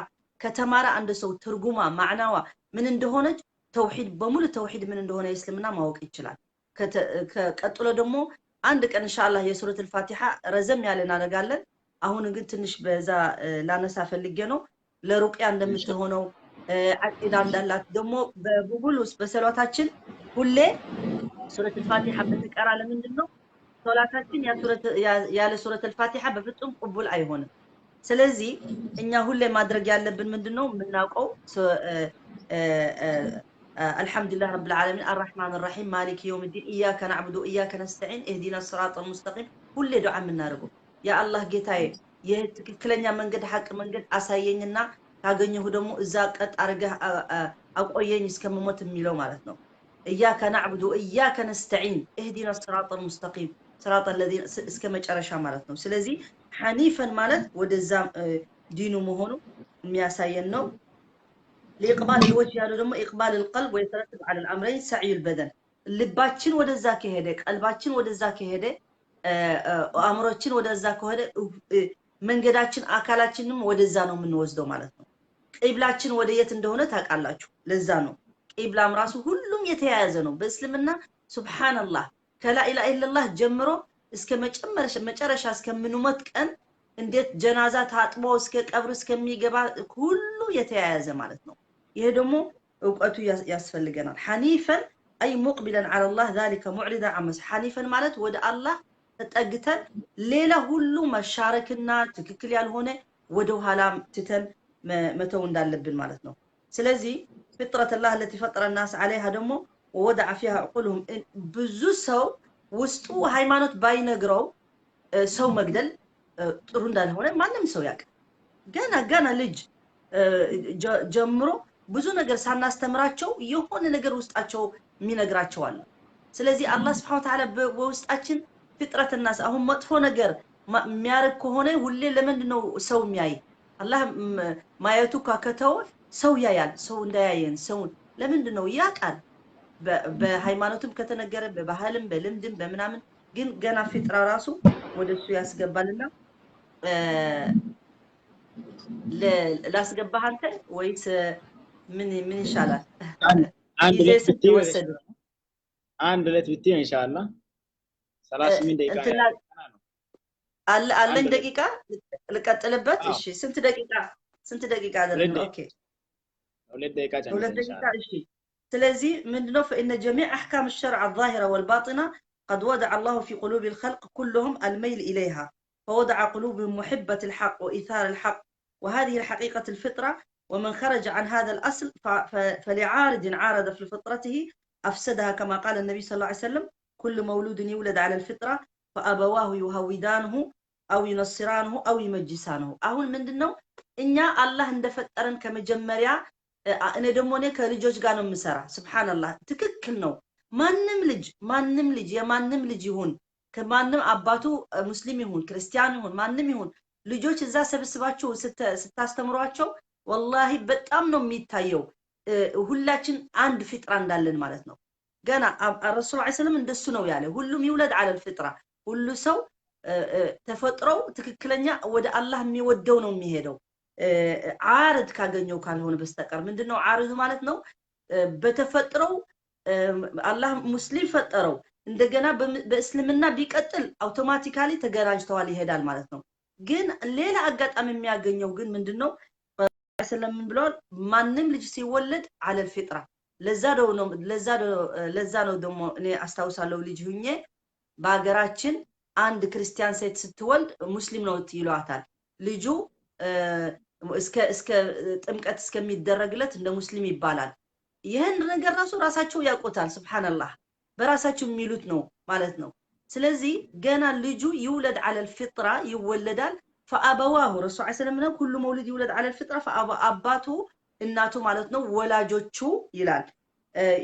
ከተማረ አንድ ሰው ትርጉማ ማዕናዋ ምን እንደሆነች ተውሂድ በሙሉ ተውሂድ ምን እንደሆነ የእስልምና ማወቅ ይችላል። ቀጥሎ ደግሞ አንድ ቀን ኢንሻአላህ የሱረቱል ፋቲሓ ረዘም ያለ እናደርጋለን። አሁን ግን ትንሽ በዛ ላነሳ ፈልጌ ነው። ለሩቅያ እንደምትሆነው አቂዳ እንዳላት ደግሞ በጉግል ውስጥ በሰላታችን ሁሌ ሱረቱል ፋቲሓ ብንቀራ ለምንድን ነው ሶላታችን ያለ ሱረቱል ፋቲሓ በፍጹም ቅቡል አይሆንም። ስለዚህ እኛ ሁሌ ማድረግ ያለብን ምንድነው የምናውቀው الحمد لله رب العالمين الرحمن الرحيم مالك يوم الدين إياك نعبد وإياك نستعين اهدنا الصراط المستقيم ሁሌ ዱዓ የምናደርገው ያ አላህ ጌታዬ የትክክለኛ መንገድ ሐቅ መንገድ አሳየኝና ካገኘሁ ደግሞ እዛ ቀጥ አድርገህ አቆየኝ እስከምሞት የሚለው ማለት ነው። إياك نعبد وإياك نستعين اهدنا الصراط المستقيم صراط الذين እስከ መጨረሻ ማለት ነው። ስለዚህ ሐኒፈን ማለት ወደዛ ዲኑ መሆኑ የሚያሳየን ነው። لإقبال الوجه ያለው ደግሞ إقبال القلب ويترتب على الأمرين سعي البدن ልባችን ወደዛ ከሄደ ቀልባችን ወደዛ ከሄደ አእምሮችን ወደዛ ከሄደ መንገዳችን አካላችንም ወደዛ ነው የምንወስደው ማለት ነው። ቂብላችን ወደ የት እንደሆነ ታውቃላችሁ። ለዛ ነው ቂብላም ራሱ ሁሉም የተያያዘ ነው በእስልምና። ሱብሃንአላህ ከላኢላሃ ኢለላህ ጀምሮ እስከ መጨረሻ እስከምንሞት ቀን እንዴት ጀናዛ ታጥቦ እስከ ቀብር እስከሚገባ ሁሉ የተያያዘ ማለት ነው። ይሄ ደግሞ እውቀቱ ያስፈልገናል። ሐኒፈን አይ ሙቅቢለን ዐለላህ ዛሊከ ሙዕሪዳ ዐመስ ሐኒፈን ማለት ወደ አላህ ተጠግተን ሌላ ሁሉ መሻረክና ትክክል ያልሆነ ወደ ኋላ ትተን መተው እንዳለብን ማለት ነው። ስለዚህ ፍጥረተላህ አለቲ ፈጠረ ናስ ዐለይሃ ደግሞ ወወደዐ ፊሃ ዑቁልሁም ብዙ ሰው ውስጡ ሃይማኖት ባይነግረው ሰው መግደል ጥሩ እንዳልሆነ ማንም ሰው ያውቃል። ገና ገና ልጅ ጀምሮ ብዙ ነገር ሳናስተምራቸው የሆነ ነገር ውስጣቸው የሚነግራቸው አለ። ስለዚህ አላህ Subhanahu Wa Ta'ala በውስጣችን ፍጥረትና አሁን መጥፎ ነገር የሚያደርግ ከሆነ ሁሌ ለምንድን ነው ሰው የሚያይ? አላህ ማየቱ ካከተው ሰው ያያል። ሰው እንዳያየን ሰውን ለምንድን ነው ያውቃል። በሃይማኖትም ከተነገረ በባህልም በልምድም በምናምን ግን ገና ፊጥራ ራሱ ወደሱ ያስገባልና ላስገባህ አንተ ወይስ ምን ምን ይሻላል? አንድ ሁለት ብትይ ኢንሻአላህ 38 ደቂቃ አለ አለኝ ደቂቃ ልቀጥልበት። እሺ ስንት ደቂቃ አደረግነው? okay ሁለት ደቂቃ ሁለት ደቂቃ። እሺ ስለዚህ ምንድነው فإن جميع أحكام الشرع الظاهرة والباطنة قد وضع الله في قلوب الخلق كلهم الميل إليها فوضع قلوبهم محبة الحق وإيثار الحق وهذه الحقيقة الفطرة ومن خرج عن هذا الأصل فلعارض عارض في فطرته أفسدها كما قال النبي صلى الله عليه وسلم كل مولود يولد على الفطرة فأبواه يهودانه أو ينصرانه أو يمجسانه። አሁን ምንድነው እኛ አላህ እንደፈጠረን ከመጀመሪያ እኔ ደግሞ እኔ ከልጆች ጋር ነው የምሰራ። ሱብሃንአላህ ትክክል ነው። ማንም ልጅ የማንም ልጅ ይሁን ከማንም አባቱ ሙስሊም ይሁን ክርስቲያን ይሁን ማንም ይሁን ልጆች እዛ ሰብስባቸው ስታስተምሯቸው ወላሂ በጣም ነው የሚታየው ሁላችን አንድ ፊጥራ እንዳለን ማለት ነው። ገና ረሱል ዐለይሂ ሰላም እንደሱ ነው ያለ። ሁሉም ይውለድ አለል ፊጥራ፣ ሁሉ ሰው ተፈጥሮው ትክክለኛ ወደ አላህ የሚወደው ነው የሚሄደው ዓርድ ካገኘው ካልሆነ በስተቀር። ምንድነው ዓርዱ ማለት ነው? በተፈጥሮው አላህ ሙስሊም ፈጠረው፣ እንደገና በእስልምና ቢቀጥል automatically ተገናኝተዋል ይሄዳል ማለት ነው። ግን ሌላ አጋጣሚ የሚያገኘው ግን ምንድነው? ስለምን ብለዋል? ማንም ልጅ ሲወለድ على الفطرة። ለዛ ነው ደግሞ እኔ አስታውሳለሁ ልጅ ሁኜ በሀገራችን አንድ ክርስቲያን ሴት ስትወልድ ሙስሊም ነው ይሏታል። ልጁ እስከ ጥምቀት እስከሚደረግለት እንደ ሙስሊም ይባላል። ይህን ነገር ራሱ ራሳቸው ያውቁታል። سبحان الله በራሳቸው የሚሉት ነው ማለት ነው። ስለዚህ ገና ልጁ يولد على الفطرة ይወለዳል። فأبواه ረሱል ዐለይሂ ሰላም ነው كل مولود يولد على الفطرة አባቱ እናቱ ማለት ነው ወላጆቹ ይላል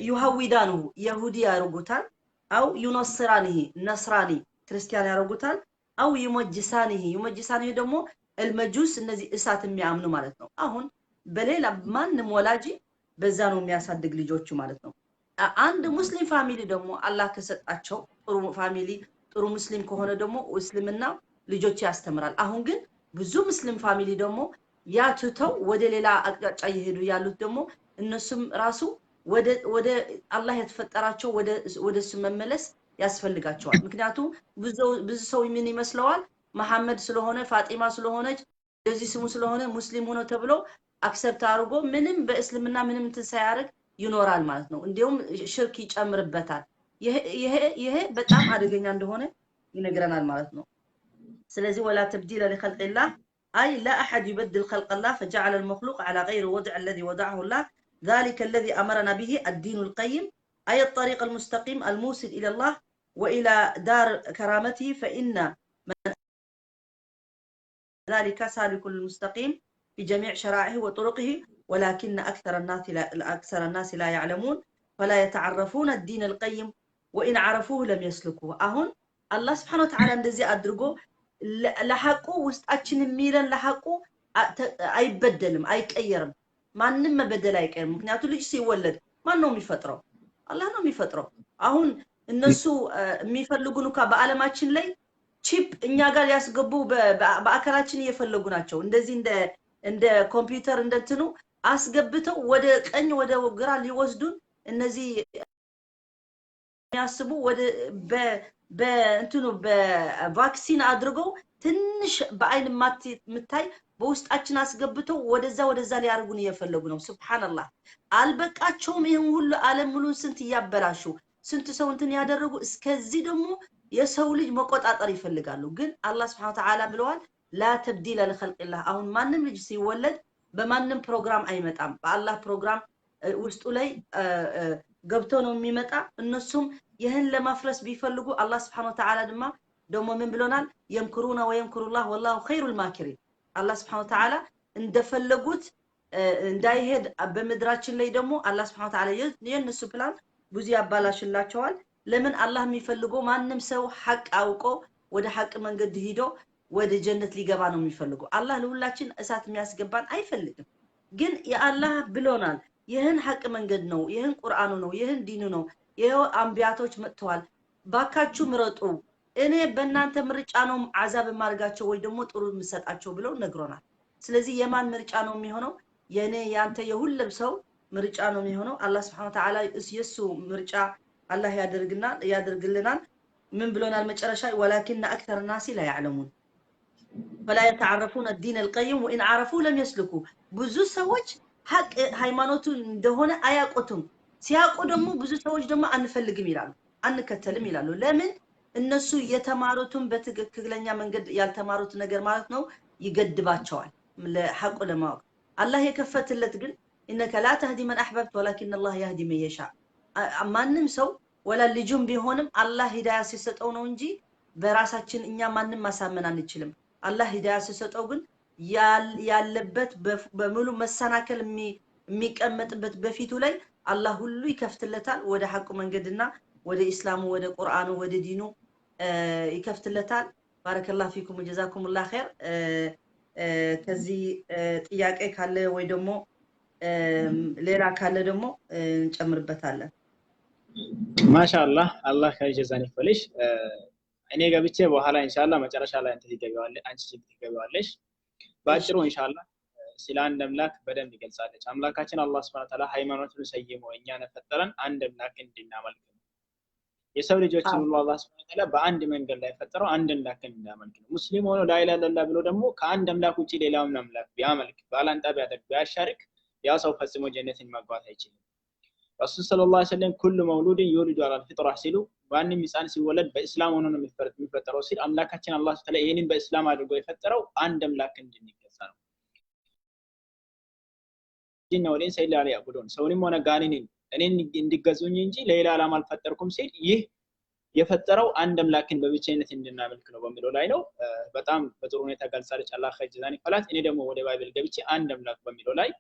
يهودانه የሁዲ ያደርጉታል፣ أو ينصرانه نصراني ክርስቲያን ያደርጉታል፣ أو يمجسانه يمجسانه ደግሞ المجوس እነዚህ እሳት የሚያምኑ ማለት ነው። አሁን በሌላ ማንም ወላጅ በዛ ነው የሚያሳድግ ልጆቹ ማለት ነው። አንድ ሙስሊም family ደግሞ አላህ ከሰጣቸው ጥሩ family ጥሩ ሙስሊም ከሆነ ደግሞ እስልምና ልጆች ያስተምራል። አሁን ግን ብዙ ሙስሊም family ደግሞ ያ ትተው ወደ ሌላ አቅጣጫ እየሄዱ ያሉት ደግሞ እነሱም ራሱ ወደ አላህ የተፈጠራቸው ወደ እሱ መመለስ ያስፈልጋቸዋል። ምክንያቱም ብዙ ሰው ምን ይመስለዋል? መሐመድ ስለሆነ ፋጢማ ስለሆነች እንደዚህ ስሙ ስለሆነ ሙስሊም ሆኖ ተብሎ accept አድርጎ ምንም በእስልምና ምንም እንትን ሳያደርግ ይኖራል ማለት ነው። እንዲሁም ሽርክ ይጨምርበታል። ይሄ በጣም አደገኛ እንደሆነ ይነግረናል ማለት ነው። ስለዚህ ولا تبديل لخلق الله أي لا أحد يبدل خلق الله فجعل المخلوق على غير وضع الذي وضعه الله ذلك الذي أمرنا به الدين القيم أي الطريق المستقيم الموصل إلى الله وإلى دار كرامته فإن من ذلك سالك المستقيم في جميع شرائعه وطرقه ولكن أكثر الناس لا يعلمون فلا يتعرفون الدين القيم وإن عرفوه لم يسلكوه። አሁን አላህ سبحانه وتعالى እንደዚህ አድርጎ ለሐቁ ውስጣችን የሚለን ለሐቁ አይበደልም፣ አይቀየርም። ማንም መበደል አይቀርም። ምክንያቱ ልጅ ሲወለድ ማን ነው የሚፈጥረው? አላህ ነው የሚፈጥረው። አሁን እነሱ የሚፈልጉን እንኳ በአለማችን ላይ chip እኛ ጋር ሊያስገቡ በአካላችን እየፈለጉ ናቸው። እንደዚህ እንደ ኮምፒውተር እንደትኑ አስገብተው ወደ ቀኝ ወደ ግራ ሊወስዱን እነዚህ የሚያስቡ ወደ በእንትኑ በ vaccine አድርገው ትንሽ በአይን የምታይ በውስጣችን አስገብተው ወደዛ ወደዛ ሊያደርጉን እየፈለጉ ነው። سبحان الله አልበቃቸውም። ይህን ሁሉ ዓለም ሙሉን ስንት እያበላሹ ስንት ሰው እንትን ያደረጉ እስከዚህ ደግሞ የሰው ልጅ መቆጣጠር ይፈልጋሉ። ግን አላህ سبحانه وتعالى ብለዋል لا تبديل لخلق الله። አሁን ማንም ልጅ ሲወለድ በማንም ፕሮግራም አይመጣም። በአላህ ፕሮግራም ውስጡ ላይ ገብቶ ነው የሚመጣ። እነሱም ይህን ለማፍረስ ቢፈልጉ አላህ سبحانه وتعالى ድማ ደግሞ ምን ብሎናል? يمكرون ويمكر الله والله خير الماكرين። አላህ سبحانه وتعالى እንደፈለጉት እንዳይሄድ በምድራችን ላይ ደግሞ አላህ سبحانه وتعالى የእነሱ ፕላን ብዙ ያባላሽላቸዋል። ለምን አላህ የሚፈልገው ማንም ሰው ሐቅ አውቆ ወደ ሐቅ መንገድ ሂዶ ወደ ጀነት ሊገባ ነው የሚፈልገው። አላህ ለሁላችን እሳት የሚያስገባን አይፈልግም። ግን የአላህ ብሎናል፣ ይህን ሐቅ መንገድ ነው፣ ይህን ቁርአኑ ነው፣ ይህን ዲኑ ነው፣ ይኸው አንቢያቶች መጥተዋል፣ ባካችሁ ምረጡ፣ እኔ በእናንተ ምርጫ ነው አዛብ የማደርጋቸው ወይ ደግሞ ጥሩ የምሰጣቸው ብለው ነግሮናል። ስለዚህ የማን ምርጫ ነው የሚሆነው? የእኔ ያንተ የሁሉም ሰው ምርጫ ነው የሚሆነው። አላህ ስብሐነ ወተዓላ የእሱ ምርጫ አላህ ያደርግልናል። ምን ብሎናል መጨረሻ? ወላኪነ አክተር ናሲ ላ ያዕለሙን ፈላ የተዓረፉነ ዲን አልቀይም ወኢን ዓረፉ ለም የስልኩ። ብዙ ሰዎች ሐቅ ሃይማኖቱ እንደሆነ አያውቁትም። ሲያውቁ ደግሞ ብዙ ሰዎች ደግሞ አንፈልግም ይላሉ፣ አንከተልም ይላሉ። ለምን? እነሱ የተማሩትን በትክክለኛ መንገድ ያልተማሩት ነገር ማለት ነው ይገድባቸዋል ለሐቁ ለማወቅ። አላህ የከፈትለት ግን إنك لا تهدي من أحببت ولكن الله يهدي من يشاء። ማንም ሰው ወላ ልጁም ቢሆንም አላህ ሂዳያ ሲሰጠው ነው እንጂ በራሳችን እኛ ማንም ማሳመን አንችልም። አላህ ሂዳያ ሲሰጠው ግን ያለበት በሙሉ መሰናከል የሚቀመጥበት በፊቱ ላይ አላህ ሁሉ ይከፍትለታል። ወደ ሐቁ መንገድና ወደ ኢስላሙ ወደ ቁርአኑ ወደ ዲኑ ይከፍትለታል። بارك الله فيكم جزاكم الله خير። ከዚህ ጥያቄ ካለ ወይ ደግሞ ሌላ ካለ ደግሞ እንጨምርበታለን። ማሻአላህ አላህ ከጀዛን ይክፈልሽ። እኔ ገብቼ በኋላ ኢንሻአላህ መጨረሻ ላይ አንቺ ትገቢዋለሽ። በአጭሩ ኢንሻአላህ ስለ አንድ አምላክ በደንብ ይገልጻለች። አምላካችን አላህ ሱብሓነሁ ወተዓላ ሃይማኖቱን ሰይሞ እኛን የፈጠረን አንድ አምላክ እንድናመልክ ነው። የሰው ልጆችን ሁሉ አላህ ሱብሓነሁ ወተዓላ በአንድ መንገድ ላይ ፈጠረው አንድ አምላክ እንድናመልክ ነው። ሙስሊም ሆኖ ላኢላሃ ኢለላህ ብሎ ደግሞ ከአንድ አምላክ ውጪ ሌላውን አምላክ ቢያመልክ፣ ባላንጣ ቢያደርግ፣ ቢያሻርክ ያ ሰው ፈጽሞ ጀነትን መግባት አይችልም። ረሱል ሰለላሁ ዐለይሂ ወሰለም ኩሉ መውሉድን ይውልዱ ዐለል ፊጥራ ሲሉ ማንም ህፃን ሲወለድ በእስላም ሆኖ ነው የሚፈጠረው ሲል አምላካችን አላህ ሱብሓነሁ ወተዓላ ይሄንን በእስላም አድርጎ የፈጠረው አንድ አምላክ እንድንገዛ ነው። ጂን ወል ኢንስ ኢላ ሊያዕቡዱን፣ ሰውንም ሆነ ጋኔንን እኔን እንዲገዙኝ እንጂ ሌላ ዓላማ አልፈጠርኩም ሲል ይህ የፈጠረው አንድ አምላክን በብቸኝነት እንድናመልክ ነው በሚለው ላይ ነው። በጣም በጥሩ ሁኔታ ገልጻለች። አላህ ኸይር ጀዛን ይክፈላት። እኔ ደግሞ ወደ Bible ገብቼ አንድ አምላክ በሚለው ላይ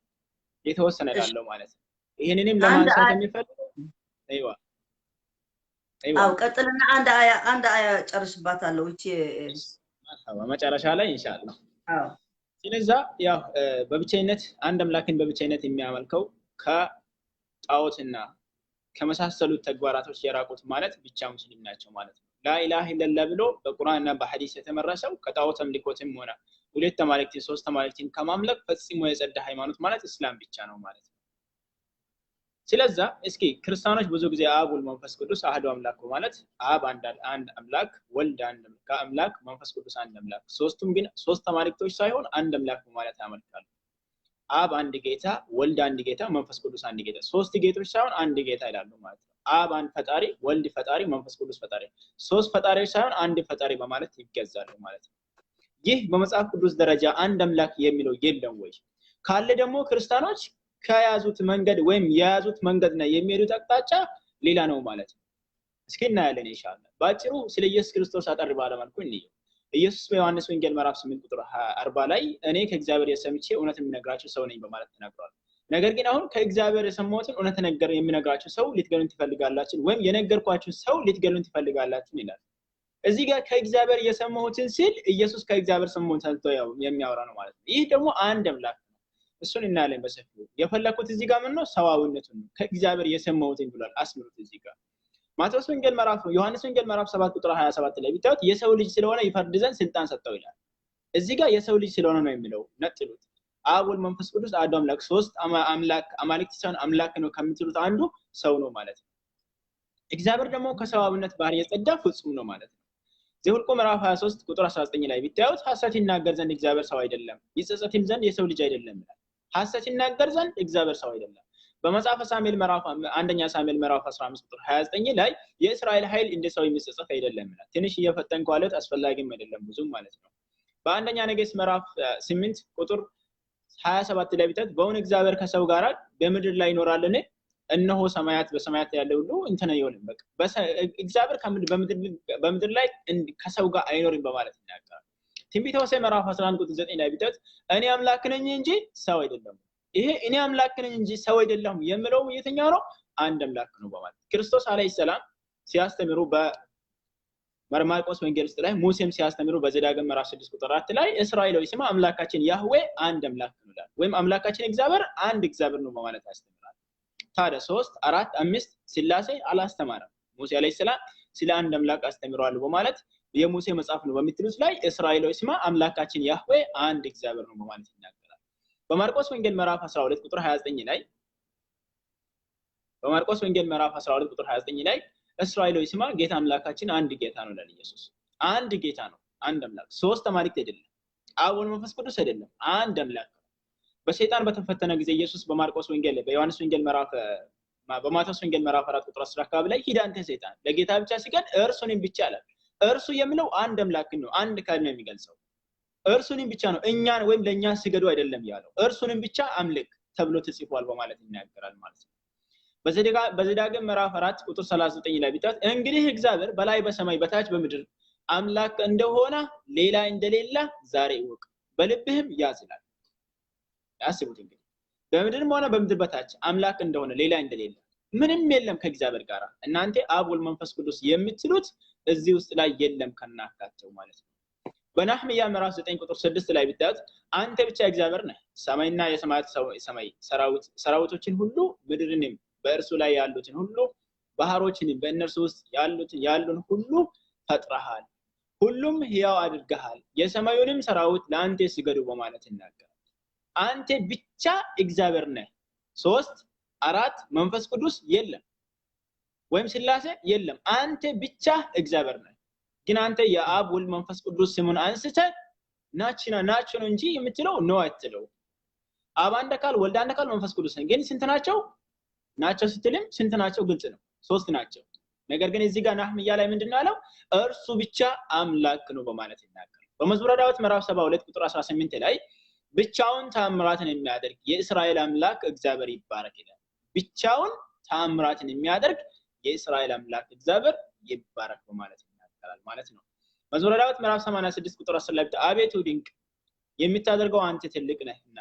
የተወሰነ እላለሁ ማለት ነው። ይሄንንም ለማንሳት የሚፈልገው አይዋ አይዋ አው ቀጥልና አንድ አያ ጨርስባታለሁ። እቺ መርሐባ መጨረሻ ላይ ኢንሻአላህ። አዎ ስለዛ ያው በብቸኝነት አንድ አምላክን በብቸኝነት የሚያመልከው ከጣዖትና ከመሳሰሉት ተግባራቶች የራቁት ማለት ብቻ ሙስሊም ናቸው ማለት ነው። ላኢላሃ ኢለላህ ብሎ በቁርአንና በሐዲስ የተመረሰው ከጣዖት አምልኮትም ሆነ ሁለት አማልክትን ሶስት አማልክትን ከማምለክ ፈጽሞ የጸዳ ሃይማኖት ማለት እስላም ብቻ ነው ማለት ነው። ስለዛ እስኪ ክርስቲያኖች ብዙ ጊዜ አብ ወልድ መንፈስ ቅዱስ አህዱ አምላክ ማለት አብ አንድ አምላክ፣ ወልድ አንድ አምላክ፣ መንፈስ ቅዱስ አንድ አምላክ፣ ሶስቱም ግን ሶስት አማልክቶች ሳይሆን አንድ አምላክ በማለት ያመልካሉ። አብ አንድ ጌታ፣ ወልድ አንድ ጌታ፣ መንፈስ ቅዱስ አንድ ጌታ፣ ሶስት ጌቶች ሳይሆን አንድ ጌታ ይላሉ ማለት ነው። አብ አንድ ፈጣሪ፣ ወልድ ፈጣሪ፣ መንፈስ ቅዱስ ፈጣሪ፣ ሶስት ፈጣሪዎች ሳይሆን አንድ ፈጣሪ በማለት ይገዛሉ ማለት ነው። ይህ በመጽሐፍ ቅዱስ ደረጃ አንድ አምላክ የሚለው የለም ወይ? ካለ ደግሞ ክርስቲያኖች ከያዙት መንገድ ወይም የያዙት መንገድና የሚሄዱት አቅጣጫ ሌላ ነው ማለት ነው። እስኪ እናያለን ኢንሻአላህ። ባጭሩ ስለ ኢየሱስ ክርስቶስ አጠር ባለ መልኩ እንየው። ኢየሱስ በዮሐንስ ወንጌል ምዕራፍ 8 ቁጥር 40 ላይ እኔ ከእግዚአብሔር የሰምቼ እውነት የምነግራችሁ ሰው ነኝ በማለት ተናግሯል። ነገር ግን አሁን ከእግዚአብሔር የሰማሁትን እውነት ነገር የምነግራችሁ ሰው ልትገሉኝ ትፈልጋላችሁ፣ ወይም የነገርኳችሁ ሰው ልትገሉኝ ትፈልጋላችሁ ይላል። እዚህ ጋር ከእግዚአብሔር የሰማሁትን ሲል ኢየሱስ ከእግዚአብሔር ሰማሁትን ሰምቶ የሚያወራ ነው ማለት ነው። ይህ ደግሞ አንድ አምላክ ነው። እሱን እናያለን በሰፊው። የፈለኩት እዚህ ጋር ምን ነው? ሰዋዊነቱን ነው። ከእግዚአብሔር የሰማሁትን ብሏል። አስምሩት እዚህ ጋር ማቴዎስ ወንጌል ምዕራፍ ዮሐንስ ወንጌል ምዕራፍ 7 ቁጥር 27 ላይ ቢታዩት የሰው ልጅ ስለሆነ ይፈርድ ዘንድ ስልጣን ሰጠው ይላል። እዚህ ጋር የሰው ልጅ ስለሆነ ነው የሚለው፣ ነጥሉት። አብ ወልድ መንፈስ ቅዱስ አንዱ አምላክ፣ ሶስት አምላክ አማልክት ሳይሆን አምላክ ነው ከምትሉት አንዱ ሰው ነው ማለት ነው። እግዚአብሔር ደግሞ ከሰዋዊነት ባህሪ የጸዳ ፍጹም ነው ማለት ነው። ዘኍልቍ ምዕራፍ 23 ቁጥር 19 ላይ ቢታዩት ሐሰት ይናገር ዘንድ እግዚአብሔር ሰው አይደለም፣ ይጸጸትም ዘንድ የሰው ልጅ አይደለም ይላል። ሐሰት ይናገር ዘንድ እግዚአብሔር ሰው አይደለም። በመጽሐፈ ሳሙኤል ምዕራፍ አንደኛ ሳሙኤል ምዕራፍ 15 ቁጥር 29 ላይ የእስራኤል ኃይል እንደ ሰው የሚጸጸት አይደለም ይላል። ትንሽ እየፈጠንኩ አለት አስፈላጊም አይደለም ብዙም ማለት ነው። በአንደኛ ነገሥት ምዕራፍ 8 ቁጥር 27 ላይ ቢታዩት በእውን እግዚአብሔር ከሰው ጋር በምድር ላይ ይኖራልን? እነሆ ሰማያት በሰማያት ያለ ሁሉ እንትን አይሆንም። በቃ እግዚአብሔር በምድር ላይ ከሰው ጋር አይኖርም በማለት ይናገራል። ትንቢተ ሆሴዕ ምዕራፍ 11 ቁጥር 9 ላይ ቢታዩት እኔ አምላክ ነኝ እንጂ ሰው አይደለሁም። ይሄ እኔ አምላክ ነኝ እንጂ ሰው አይደለሁም የሚለው የትኛው ነው? አንድ አምላክ ነው በማለት ክርስቶስ አለይሂ ሰላም ሲያስተምሩ በማርቆስ ወንጌል ውስጥ ላይ ሙሴም ሲያስተምሩ በዘዳግም ምዕራፍ 6 ቁጥር 4 ላይ እስራኤላዊ ስማ አምላካችን ያህዌ አንድ አምላክ ነው ይላል። ወይም አምላካችን እግዚአብሔር አንድ እግዚአብሔር ነው በማለት ያስተምራል። ታዲያ 3 4 5 ስላሴ አላስተማረም። ሙሴ አለይሂ ሰላም ስለ አንድ አምላክ አስተምረዋል በማለት የሙሴ መጽሐፍ ነው በሚትሉት ላይ እስራኤላዊ ስማ አምላካችን ያህዌ አንድ እግዚአብሔር ነው በማለት ይናገራል። በማርቆስ ወንጌል ምዕራፍ 12 ቁጥር 29 ላይ በማርቆስ ወንጌል ምዕራፍ 12 ቁጥር 29 ላይ እስራኤላዊ ስማ ጌታ አምላካችን አንድ ጌታ ነው ይላል ኢየሱስ። አንድ ጌታ ነው፣ አንድ አምላክ፣ ሶስት አማልክት አይደለም፣ አብ ወልድ መንፈስ ቅዱስ አይደለም፣ አንድ አምላክ ነው። በሰይጣን በተፈተነ ጊዜ ኢየሱስ በማርቆስ ወንጌል በዮሐንስ ወንጌል ምዕራፍ በማቴዎስ ወንጌል ምዕራፍ 4 ቁጥር 10 አካባቢ ላይ ሂድ አንተ ሰይጣን ለጌታ ብቻ ስገድ እርሱንም ብቻ አለ። እርሱ የሚለው አንድ አምላክ ነው፣ አንድ ቃል ነው የሚገልጸው። እርሱንም ብቻ ነው፣ እኛን ወይም ለኛ ስገዱ አይደለም ያለው። እርሱንም ብቻ አምልክ ተብሎ ተጽፏል በማለት ይናገራል ማለት ነው። በዘዳግም ምዕራፍ 4 ቁጥር 39 ላይ ቢታት እንግዲህ እግዚአብሔር በላይ በሰማይ በታች በምድር አምላክ እንደሆነ ሌላ እንደሌለ ዛሬ እወቅ በልብህም ያዝ ይላል። አስቡት እንግዲህ በምድርም ሆነ በምድር በታች አምላክ እንደሆነ ሌላ እንደሌለ ምንም የለም ከእግዚአብሔር ጋር። እናንተ አብ ወልድ መንፈስ ቅዱስ የምትሉት እዚህ ውስጥ ላይ የለም ከናካቴው ማለት ነው። በነህምያ ምዕራፍ 9 ቁጥር 6 ላይ ቢታዩት አንተ ብቻ እግዚአብሔር ነህ፣ ሰማይና የሰማያት ሰማይ ሰራዊቶችን ሁሉ ምድርንም በእርሱ ላይ ያሉትን ሁሉ ባህሮችንም በእነርሱ ውስጥ ያሉትን ያሉን ሁሉ ፈጥረሃል፣ ሁሉም ሕያው አድርገሃል፣ የሰማዩንም ሰራዊት ለአንተ ስገዱ በማለት ይናገራል። አንተ ብቻ እግዚአብሔር ነህ። 3 4 መንፈስ ቅዱስ የለም ወይም ስላሴ የለም። አንተ ብቻ እግዚአብሔር ነህ። ግን አንተ የአብ ወልድ መንፈስ ቅዱስ ስሙን አንስተ ናችና ናቸው ነው እንጂ የምትለው ነው አትለው። አብ አንድ አካል፣ ወልድ አንድ አካል፣ መንፈስ ቅዱስ ግን ስንት ናቸው? ናቸው ስትልም ስንት ናቸው? ግልጽ ነው፣ 3 ናቸው። ነገር ግን እዚህ ጋር ናህምያ ላይ ምንድነው ያለው? እርሱ ብቻ አምላክ ነው በማለት ይናገራል። በመዝሙረ ዳዊት ምዕራፍ 72 ቁጥር 18 ላይ ብቻውን ተአምራትን የሚያደርግ የእስራኤል አምላክ እግዚአብሔር ይባረክ ይላል። ብቻውን ተአምራትን የሚያደርግ የእስራኤል አምላክ እግዚአብሔር ይባረክ በማለት ይናገራል ማለት ነው። መዝሙረ ዳዊት ምዕራፍ 86 ቁጥር 10 ላይ አቤቱ ድንቅ የምታደርገው አንተ ትልቅ ነህና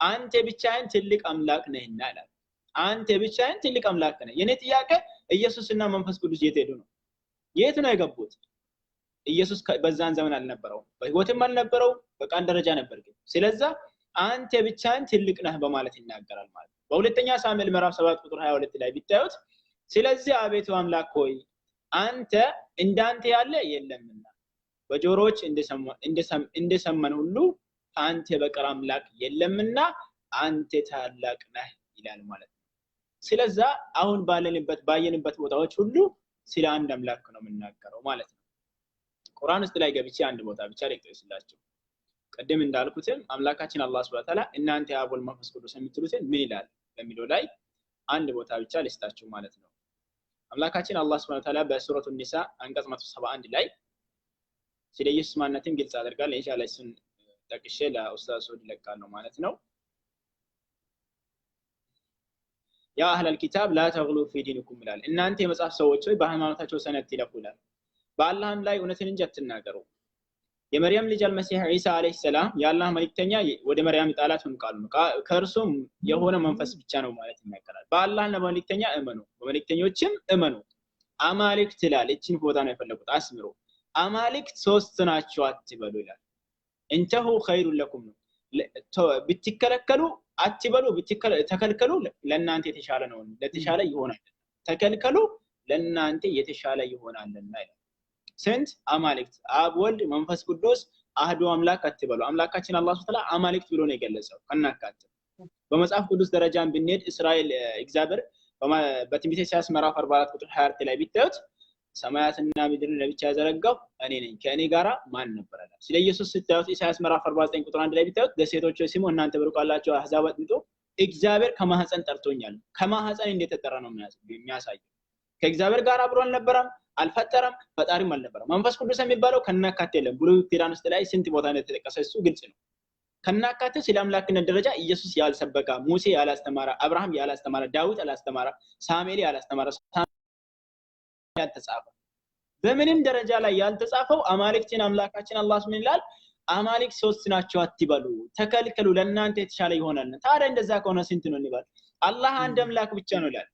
አንተ ብቻህን ትልቅ አምላክ ነህና ይላል። አንተ ብቻህን ትልቅ አምላክ ነህ። የኔ ጥያቄ ኢየሱስና መንፈስ ቅዱስ የት ሄዱ ነው? የት ነው የገቡት? ኢየሱስ በዛን ዘመን አልነበረውም፣ በህይወትም አልነበረውም፣ በቃል ደረጃ ነበር ግን። ስለዛ አንተ ብቻህን ትልቅ ነህ በማለት ይናገራል ማለት ነው። በሁለተኛ ሳሙኤል ምዕራፍ 7 ቁጥር 22 ላይ ቢታዩት ስለዚህ አቤቱ አምላክ ሆይ አንተ እንዳንተ ያለ የለምና በጆሮዎች እንደሰማን ሁሉ አንተ በቀር አምላክ የለምና አንተ ታላቅ ነህ ይላል ማለት ነው። ስለዛ አሁን ባለንበት ባየንበት ቦታዎች ሁሉ ስለ አንድ አምላክ ነው የምናገረው ማለት ነው። ቁርአን ውስጥ ላይ ገብቼ አንድ ቦታ ብቻ ልጥቀስላችሁ። ቅድም እንዳልኩትም አምላካችን አላህ ሱብሓነሁ ወተዓላ እናንተ የአብ ወልድ መንፈስ ቅዱስ የምትሉትን ምን ይላል በሚለው ላይ አንድ ቦታ ብቻ ልስጣችሁ ማለት ነው። አምላካችን አላህ ሱብሓነሁ ወተዓላ በሱረቱ ኒሳ አንቀጽ 171 ላይ ስለ ኢየሱስ ማንነትን ግልጽ አድርጋል። ኢንሻአላህ እሱን ጠቅሼ ለኡስታዝ ሱድ እለቃለሁ ማለት ነው። ያ አህለል ኪታብ ላ ተግሉ ፊ ዲኒኩም ይላል። እናንተ የመጽሐፍ ሰዎች ሆይ በሃይማኖታቸው ሰነት ይለፉ ይላል። በአላህም ላይ እውነትን እንጂ አትናገሩ። የመርያም ልጅ አልመሲህ ዒሳ አለይሂ ሰላም የአላህ መልእክተኛ ወደ መርያም ጣላቱን ቃሉ ከእርሱም የሆነ መንፈስ ብቻ ነው ማለት ይናገራል። በአላህና በመልእክተኛ እመኑ፣ በመልእክተኞችም እመኑ። አማልክት ይላል። እቺን ቦታ ነው የፈለጉት አስምሩ። አማልክት ሶስት ናቸው አትበሉ ይላል። እንተሁ ኸይሩን ለኩም ነው። ብትከለከሉ አትበሉ፣ ተከልከሉ ለእናንተ የተሻለ ነው፣ ለተሻለ ይሆናል። ተከልከሉ ለእናንተ የተሻለ ይሆናልና ይላል። ስንት አማልክት? አብ ወልድ መንፈስ ቅዱስ አህዱ አምላክ አትበሉ። አምላካችን አላህ ሱብሓነሁ ወተዓላ አማልክት ብሎ ነው የገለጸው ከናካቴው። በመጽሐፍ ቅዱስ ደረጃም ብንሄድ እስራኤል እግዚአብሔር በትንቢተ ኢሳይያስ ምዕራፍ 44 ቁጥር 24 ላይ ቢታዩት ሰማያትና ምድርን ለብቻ ያዘረጋው እኔ ነኝ ከእኔ ጋራ ማን ነበር አለ። ስለ ኢየሱስ ስታዩት ኢሳይያስ ምዕራፍ 49 ቁጥር 1 ላይ ቢታዩት ደሴቶች ሆይ ስሙ እናንተ በሩቅ ያላችሁ አሕዛብ አድምጡ፣ እግዚአብሔር ከማህፀን ጠርቶኛል። ከማህፀን እንደተጠራ ነው የሚያሳየው። ከእግዚአብሔር ጋር አብሮ አልነበረም፣ አልፈጠረም፣ ፈጣሪም አልነበረም። መንፈስ ቅዱስ የሚባለው ከናካቴ የለም። ብሉይ ኪዳን ውስጥ ላይ ስንት ቦታ እንደተጠቀሰ እሱ ግልጽ ነው። ከናካቴ ስለ አምላክነት ደረጃ ኢየሱስ ያልሰበከ፣ ሙሴ ያላስተማረ፣ አብርሃም ያላስተማረ፣ ዳዊት ያላስተማረ፣ ሳሙኤል ያላስተማረ፣ ያልተጻፈ በምንም ደረጃ ላይ ያልተጻፈው አማልክትን አምላካችን አላህ ምን ይላል? አማልክት ሶስት ናቸው አትበሉ፣ ተከልከሉ፣ ለእናንተ የተሻለ ይሆናል። ታዲያ እንደዛ ከሆነ ስንት ነው እንበል? አላህ አንድ አምላክ ብቻ ነው ይላል።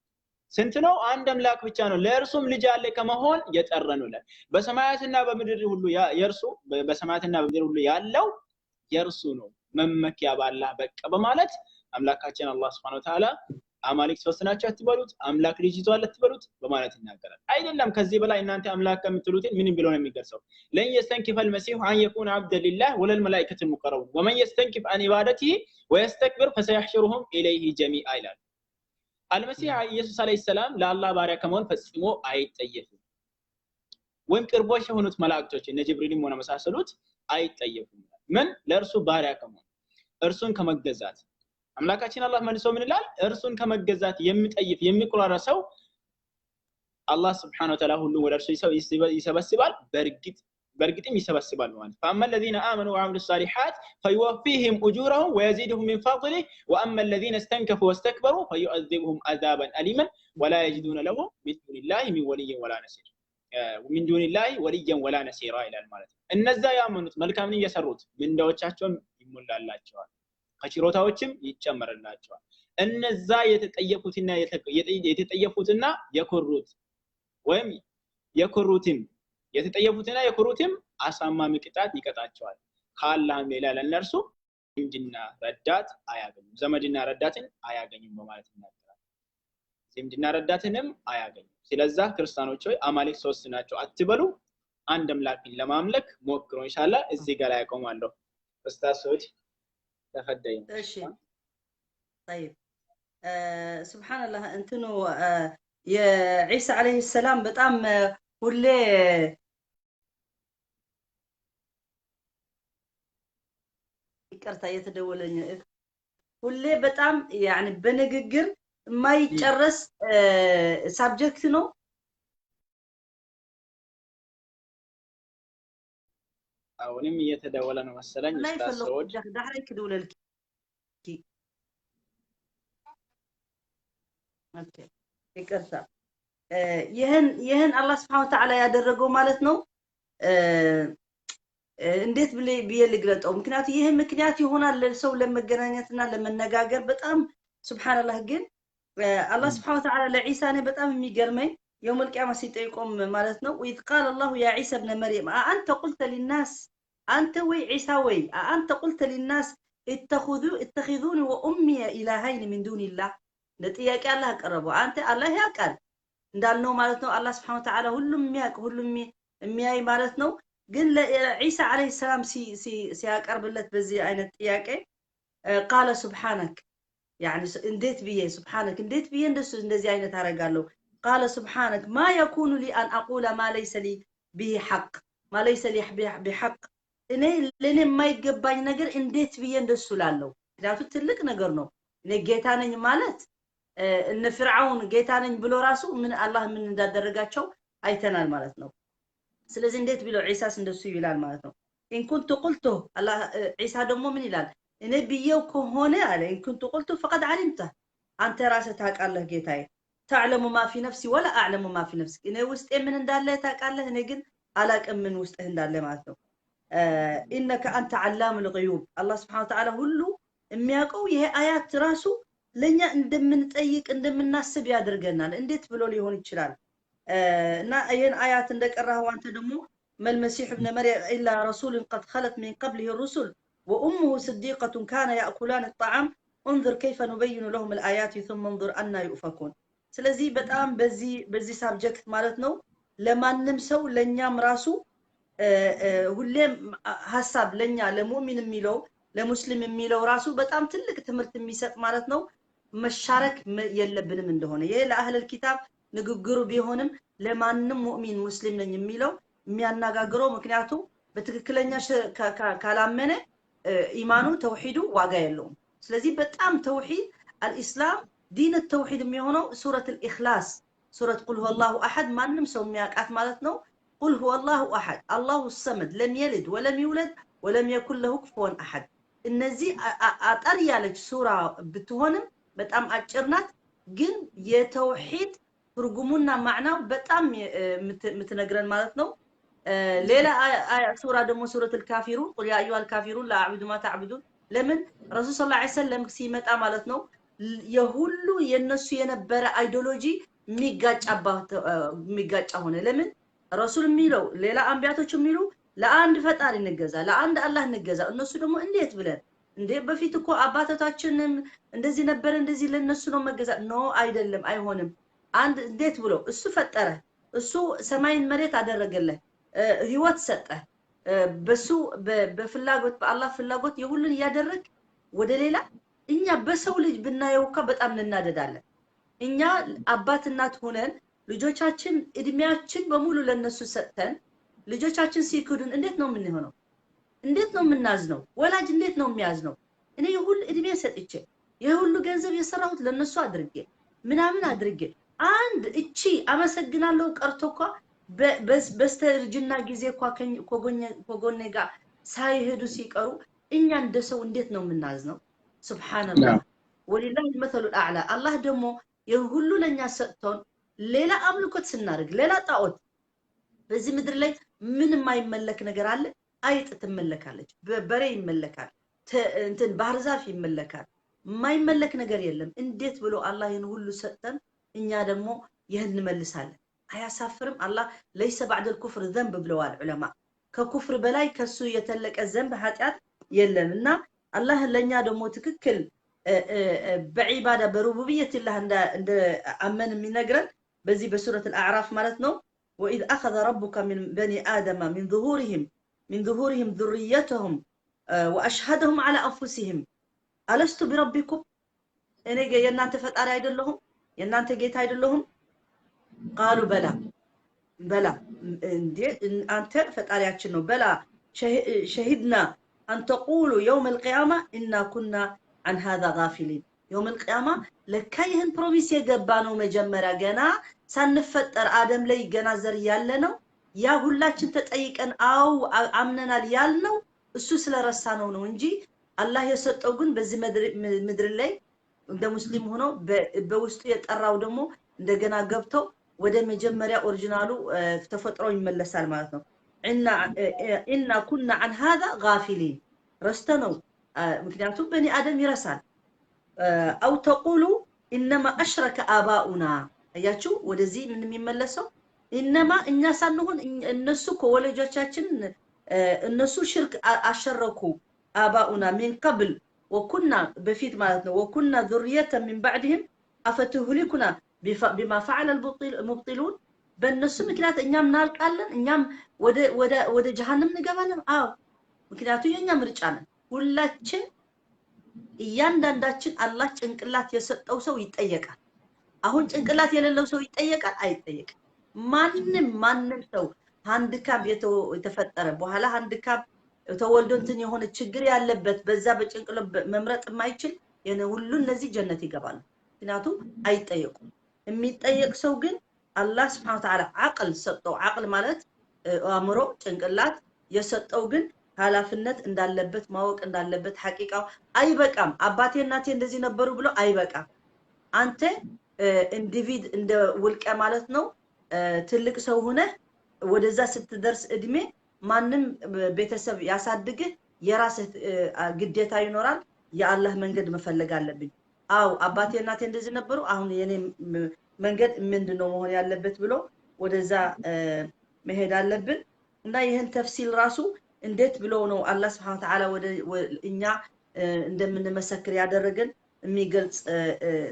ስንት ነው? አንድ አምላክ ብቻ ነው፣ ለእርሱም ልጅ አለ ከመሆን የጠራ ነው ይላል። በሰማያትና በምድር ሁሉ የእርሱ በሰማያትና በምድር ሁሉ ያለው የእርሱ ነው፣ መመኪያ ባላህ በቃ በማለት አምላካችን አላህ Subhanahu Wa Ta'ala አማልክት ሶስት ናቸው አትበሉት፣ አምላክ ልጅ ይዟል አትበሉት በማለት ይናገራል። አይደለም ከዚህ በላይ እናንተ አምላክ ከምትሉት ምንም ብሎ ነው የሚገልጸው። ለን يستنكف المسيح ان يكون عبدا لله ولا الملائكه المقربون ومن يستنكف عن عبادته ويستكبر فسيحشرهم اليه جميعا ይላል። አልመሲህ ኢየሱስ አለይሂ ሰላም ለአላህ ባሪያ ከመሆን ፈጽሞ አይጠየፍም። ወይም ቅርቦች የሆኑት መላእክቶች እነ ጅብሪልም ሆነ መሳሰሉት አይጠየፉም። ምን ለእርሱ ባሪያ ከመሆን እርሱን ከመገዛት አምላካችን አላህ መልሶ ምን ይላል? እርሱን ከመገዛት የሚጠይፍ የሚቆራራ ሰው አላህ Subhanahu Wa Ta'ala ሁሉን ወደ እርሱ ይሰበስባል፣ በእርግጥም ይሰበስባል ማለት። فاما الذين امنوا وعملوا الصالحات فيوفيهم اجورهم ويزيدهم من فضله واما الذين استنكفوا واستكبروا فيعذبهم عذابا اليما ولا يجدون لهم من دون الله من ولي ولا نصير من دون الله وليا ولا نصيرا ይላል ማለት ነው። እነዛ ያመኑት መልካምን እየሰሩት ምንዳዎቻቸውም ይሞላላቸዋል፣ ከችሮታዎችም ይጨመርላቸዋል። እነዛ የተጠየፉትና የኮሩት ወይም የኮሩትም የተጠየፉትና የኮሩትም አሳማሚ ቅጣት ይቀጣቸዋል። ከአላህም ሌላ ለእነርሱ ዝምድና ረዳት አያገኙም፣ ዘመድና ረዳትን አያገኙም በማለት ይናገራል። ዝምድና ረዳትንም አያገኙም። ስለዛ ክርስቲያኖች ሆይ አማልክት ሶስት ናቸው አትበሉ፣ አንድ አምላክን ለማምለክ ሞክሩ። ኢንሻአላህ እዚህ ጋር ላይ አቆማለሁ። ኡስታዝ ሱድ ተፈደይ። እሺ طيب፣ ሱብሃንአላህ፣ እንትኑ የዒሳ ዓለይሂ ሰላም በጣም ሁሌ፣ ይቅርታ እየተደወለኝ፣ ሁሌ በጣም يعني በንግግር የማይጨረስ subject ነው። አሁንም እየተደወለ ነው መሰለኝ። ላይ ኡስታዝ ፈለኩ ሰዑድ ዳሕራይ ክድውለልኪ። Okay፣ ይቅርታ። ይህን አላህ ስብሐነ ወተዓላ ያደረገው ማለት ነው፣ እንዴት ብዬ ልግለጠው? ምክንያቱ ይህ ምክንያት ይሆናል ለሰው ለመገናኘትና ለመነጋገር በጣም ሱብሃንአላህ። ግን አላህ ስብሐነ ወተዓላ ለዒሳ፣ እኔ በጣም የሚገርመኝ يوم القيامة ሲጠይቆም ማለት ነው፣ وإذ قال الله يا عيسى ابن مريم أأنت قلت للناس፣ አንተ ወይ ዒሳ ወይ أأنت قلت للناس اتخذوني وأمي إلهين من دون الله። ለጥያቄ አላህ አቀረበው። አንተ፣ አላህ ያውቃል እንዳልነው ማለት ነው። አላህ ስብሐነ ወተዓላ ሁሉም የሚያውቅ፣ ሁሉም የሚያይ ማለት ነው። ግን ለዒሳ ዓለይሂ ሰላም ሲያቀርብለት በዚህ አይነት ጥያቄ قال سبحانك፣ يعني እንዴት ብዬ፣ سبحانك፣ እንዴት ብዬ እንደሱ እንደዚህ አይነት አደርጋለሁ? قال سبحانك ما يكون لي أن أقول ما ليس لي به حق، ما ليس لي بحق፣ እኔ ለእኔ የማይገባኝ ነገር እንዴት ብዬ እንደሱ ላለሁ? ምክንያቱ ትልቅ ነገር ነው። እኔ ጌታ ነኝ ማለት፣ እነ ፍርዓውን ጌታ ነኝ ብሎ ራሱ ምን አላህ ምን እንዳደረጋቸው አይተናል ማለት ነው። ስለዚህ እንዴት ብሎ ዒሳስ እንደሱ ይላል ማለት ነው። إن كنت قلته፣ አላህ ዒሳ ደግሞ ምን ይላል? እኔ ብዬው ከሆነ አለ፣ إن كنت قلته فقد علمته፣ አንተ ራስህ ታውቃለህ ጌታዬ። تعلم ما في نفسي ولا أعلم ما في نفسك፣ እኔ ውስጤ ምን እንዳለ ታውቃለህ፣ እኔ ግን አላቅም ምን ውስጥህ እንዳለ ማለት ነው። إنك أنت علام الغيوب፣ አላህ ስብሐነ ወተዓላ ሁሉ የሚያውቀው። ይሄ አያት ራሱ ለእኛ እንደምንጠይቅ እንደምናስብ ያደርገናል። እንዴት ብሎ ሊሆን ይችላል? እና ይህን አያት እንደቀራኸው አንተ ደግሞ ما المسيح ابن مريم إلا رسول قد خلت من قبله الرسل وأمه صديقة كانا يأكلان الطعام انظر كيف نبين لهم الآيات ثم انظر أنى يؤفكون። ስለዚህ በጣም በዚህ subject ማለት ነው ለማንም ሰው ለእኛም ራሱ ሁሌም ሀሳብ ለእኛ ለሙእሚን የሚለው፣ ለሙስሊም የሚለው ራሱ በጣም ትልቅ ትምህርት የሚሰጥ ማለት ነው። መሻረክ የለብንም እንደሆነ፣ ይሄ ለአህለል ኪታብ ንግግሩ ቢሆንም ለማንም ሙእሚን ሙስሊም ነኝ የሚለው የሚያነጋግረው፣ ምክንያቱ በትክክለኛ ካላመነ ኢማኑ ተውሂዱ ዋጋ የለውም። ስለዚህ በጣም ተውሂድ الإسلام دين التوحيد የሚሆነው ሱረት አልኢኽላስ፣ ሱረት قل هو الله أحد፣ ማንም ሰው የሚያውቃት ማለት ነው። قل هو الله أحد الله الصمد لم يلد ولم يولد ولم يكن له كفوا أحد። እነዚህ አጠር ያለች ሱራ ብትሆንም በጣም አጭር ናት፣ ግን የተውሂድ ትርጉሙና ማዕናው በጣም የምትነግረን ማለት ነው። ሌላ ሱራ ደግሞ ሱረት አልካፊሩን፣ قل يا أيها الكافرون لا أعبد ما تعبدون። ለምን ረሱል ሰለላሁ ዐለይሂ ወሰለም ሲመጣ ማለት ነው የሁሉ የነሱ የነበረ ideology የሚጋጫ ሆነ። ለምን ረሱል የሚለው ሌላ፣ አንቢያቶች የሚሉ ለአንድ ፈጣሪ እንገዛ፣ ለአንድ አላህ እንገዛ። እነሱ ደግሞ እንዴት ብለን፣ እንዴ በፊት እኮ አባቶቻችንም እንደዚህ ነበር፣ እንደዚህ ለነሱ ነው መገዛት። No፣ አይደለም፣ አይሆንም። አንድ እንዴት ብሎ እሱ ፈጠረ፣ እሱ ሰማይን መሬት አደረገልህ፣ ህይወት ሰጠ። በሱ በፍላጎት፣ በአላህ ፍላጎት የሁሉን እያደረግ ወደ ሌላ፣ እኛ በሰው ልጅ ብናየው እኳ በጣም እንናደዳለን። እኛ አባት እናት ሆነን ልጆቻችን እድሜያችን በሙሉ ለነሱ ሰጥተን ልጆቻችን ሲክዱን እንዴት ነው የምንሆነው? እንዴት ነው የምናዝነው? ወላጅ እንዴት ነው የሚያዝነው? እኔ የሁሉ እድሜ ሰጥቼ፣ የሁሉ ገንዘብ የሰራሁት ለነሱ አድርጌ ምናምን አድርጌ፣ አንድ እቺ አመሰግናለሁ ቀርቶ እኳ በስተእርጅና ጊዜ እኳ ከጎኔ ጋር ሳይሄዱ ሲቀሩ እኛ እንደ ሰው እንዴት ነው የምናዝነው? ሱብሓነላህ፣ ولله المثل الأعلى። አላህ ደግሞ የሁሉ ለኛ ሰጥቶን ሌላ አምልኮት ስናደርግ፣ ሌላ ጣዖት፣ በዚህ ምድር ላይ ምን የማይመለክ ነገር አለ? አይጥ ትመለካለች፣ በሬ ይመለካል፣ እንትን ባህር ዛፍ ይመለካል። የማይመለክ ነገር የለም። እንዴት ብሎ አላህ ይህን ሁሉ ሰጥተን እኛ ደግሞ ይህን እንመልሳለን? አያሳፍርም? አላህ ليس بعد الكفر ذنب ብለዋል ዑለማ። ከኩፍር በላይ ከሱ የተለቀ ذنب ኃጢአት የለም። እና አላህ ለእኛ ደግሞ ትክክል በዒባዳ በ ربوبية الله እንደ አመን የሚነግረን በዚህ በሱረት አልአዕራፍ ማለት ነው፣ وإذ أخذ ربك من بني آدم من ظهورهم ذريتهم وأشهدهم على أنفسهم ألست بربكم እኔ የእናንተ ፈጣሪ አይደለሁም? የእናንተ ጌታ አይደለሁም? قالوا بلى بلى እንዴ አንተ ፈጣሪያችን ነው። بلى شهدنا أن تقولوا يوم القيامة إنا كنا عن هذا غافلين። يوم القيامة ለካ ይህን promise የገባ ነው መጀመሪያ ገና ሳንፈጠር አደም ላይ ገና ዘር ያለ ነው። ያ ሁላችን ተጠይቀን አው አምነናል ያልነው እሱ ስለረሳ ነው ነው እንጂ አላህ የሰጠው ግን በዚህ ምድር ላይ እንደ ሙስሊም ሆኖ በውስጡ የጠራው ደግሞ እንደገና ገብተው ወደ መጀመሪያ original ኡ ተፈጥሮ ይመለሳል ማለት ነው። إنا كنا عن هذا غافلين ረስተ ነው። ምክንያቱም በኒ አደም ይረሳል። أو تقولوا إنما أشرك آباؤنا አያችሁ፣ ወደዚህ ምን የሚመለሰው إنما እኛ ሳንሆን እነሱ ከወላጆቻችን እነሱ ሽርክ አሸረኩ آباؤنا من قبل وكنا በፊት ማለት ነው وكنا ذرية من بعدهم أفتهلكنا بما فعل المبطلون በእነሱ ምክንያት እኛም እናልቃለን፣ እኛም ወደ ጀሃንም እንገባለን። አዎ ምክንያቱ የኛ ምርጫ ነን። ሁላችን እያንዳንዳችን አላህ ጭንቅላት የሰጠው ሰው ይጠየቃል። አሁን ጭንቅላት የሌለው ሰው ይጠየቃል? አይጠየቅም። ማንም ሰው handicap የተፈጠረ በኋላ handicap ተወልዶ እንትን የሆነ ችግር ያለበት በዛ በጭንቅላት መምረጥ የማይችል ሁሉ እነዚህ ጀነት ይገባሉ። ምክንያቱም አይጠየቁም። የሚጠየቅ ሰው ግን አላህ سبحانه وتعالى አቅል ሰጠው። አቅል ማለት አእምሮ፣ ጭንቅላት የሰጠው ግን ኃላፊነት እንዳለበት ማወቅ እንዳለበት ሐቂቃው አይበቃም። አባቴ እናቴ እንደዚህ ነበሩ ብሎ አይበቃም። አንተ individual እንደ ውልቀ ማለት ነው ትልቅ ሰው ሆነህ ወደዛ ስትደርስ እድሜ ማንም ቤተሰብ ያሳድግህ የራስህ ግዴታ ይኖራል። የአላህ መንገድ መፈለግ አለብኝ። አው አባቴ እናቴ እንደዚህ ነበሩ፣ አሁን የኔ መንገድ ምንድነው መሆን ያለበት ብሎ ወደዛ መሄድ አለብን። እና ይህን ተፍሲል ራሱ እንዴት ብሎ ነው አላህ Subhanahu Wa Ta'ala ወደ እኛ እንደምንመሰክር ያደረገን የሚገልጽ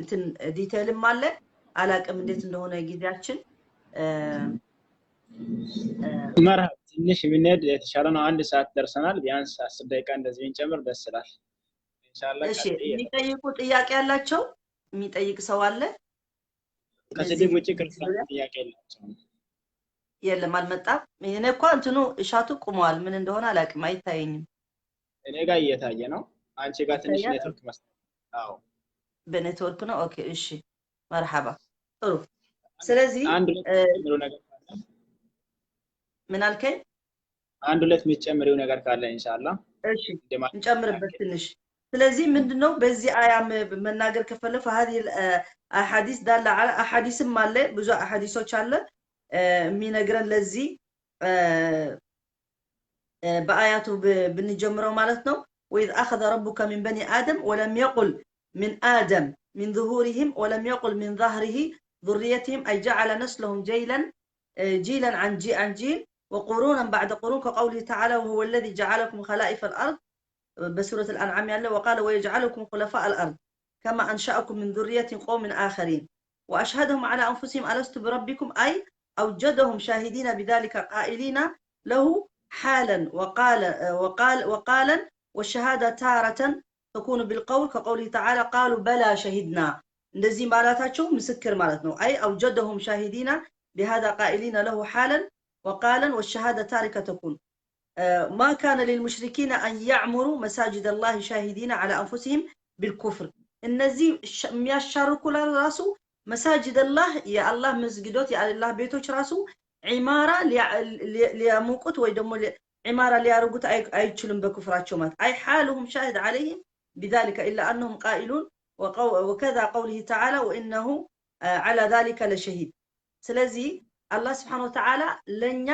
እንትን detail ም አለ። አላቅም እንዴት እንደሆነ ጊዜያችን። መርሀብ ትንሽ ብንሄድ የተሻለ ነው። አንድ ሰዓት ደርሰናል። ቢያንስ 10 ደቂቃ እንደዚህ ብንጨምር ደስ ይላል። ኢንሻአላህ። እሺ፣ የሚጠይቁ ጥያቄ ያላቸው የሚጠይቅ ሰው አለ? ከስድብ ውጭ ክርስቲያን ጥያቄ የላቸውም። የለም፣ አልመጣም። እኔ እኮ እንትኑ እሻቱ ቁመዋል። ምን እንደሆነ አላውቅም፣ አይታየኝም። እኔ ጋር እየታየ ነው። አንቺ ጋር ትንሽ ኔትወርክ መሰለኝ። አዎ በኔትወርክ ነው። okay እሺ፣ መርሐባ ጥሩ። ስለዚህ አንድ ሁለት የምትጨምሪው ነገር ካለ ምን አልከኝ? አንድ ሁለት የምትጨምሪው ነገር ካለ ኢንሻአላህ። እሺ እንጨምርበት ትንሽ። ስለዚህ ምንድነው በዚህ አያ መናገር ከፈለኩ هذه احاديث داله على احاديثም አለ፣ ብዙ አሐዲሶች አለ የሚነግረን ለዚህ በአያቱ ብንጀምረው ማለት ነው። وإذ أخذ ربك من بني آدم ولم يقل من آدم من ظهورهم ولم يقل من ظهره ذريتهم أي جعل نسلهم جيلا جيلا عن جيل وقرونا بعد قرون كقوله تعالى وهو الذي جعلكم خلائف الأرض بسورة الأنعام يعني وقال ويجعلكم خلفاء الأرض كما أنشأكم من ذرية قوم آخرين وأشهدهم على أنفسهم ألست بربكم أي أوجدهم شاهدين بذلك قائلين له حالا وقال وقال وقالا والشهادة تارة تكون بالقول كقوله تعالى قالوا بلى شهدنا እንደዚህ ማለታቸው ምስክር ማለት ነው። أي أوجدهم شاهدين بهذا قائلين له حالا وقالا والشهادة تاركة تكون ما كان للمشركين أن يعمروا مساجد الله شاهدين على أنفسهم بالكفر እነዚህ የሚያሻርኩ ራሱ مساجد الله የአላህ መስጊዶች የአላህ ቤቶች ራሱ عمارة ሊያሞቁት ወይ ደግሞ عمارة ሊያርጉት አይችሉም በኩፍራቸው ማለት أي حالهم شاهد عليهم بذلك إلا أنهم قائلون وكذا قوله تعالى وإنه على ذلك لشهيد ስለዚህ አላህ سبحانه وتعالى ለኛ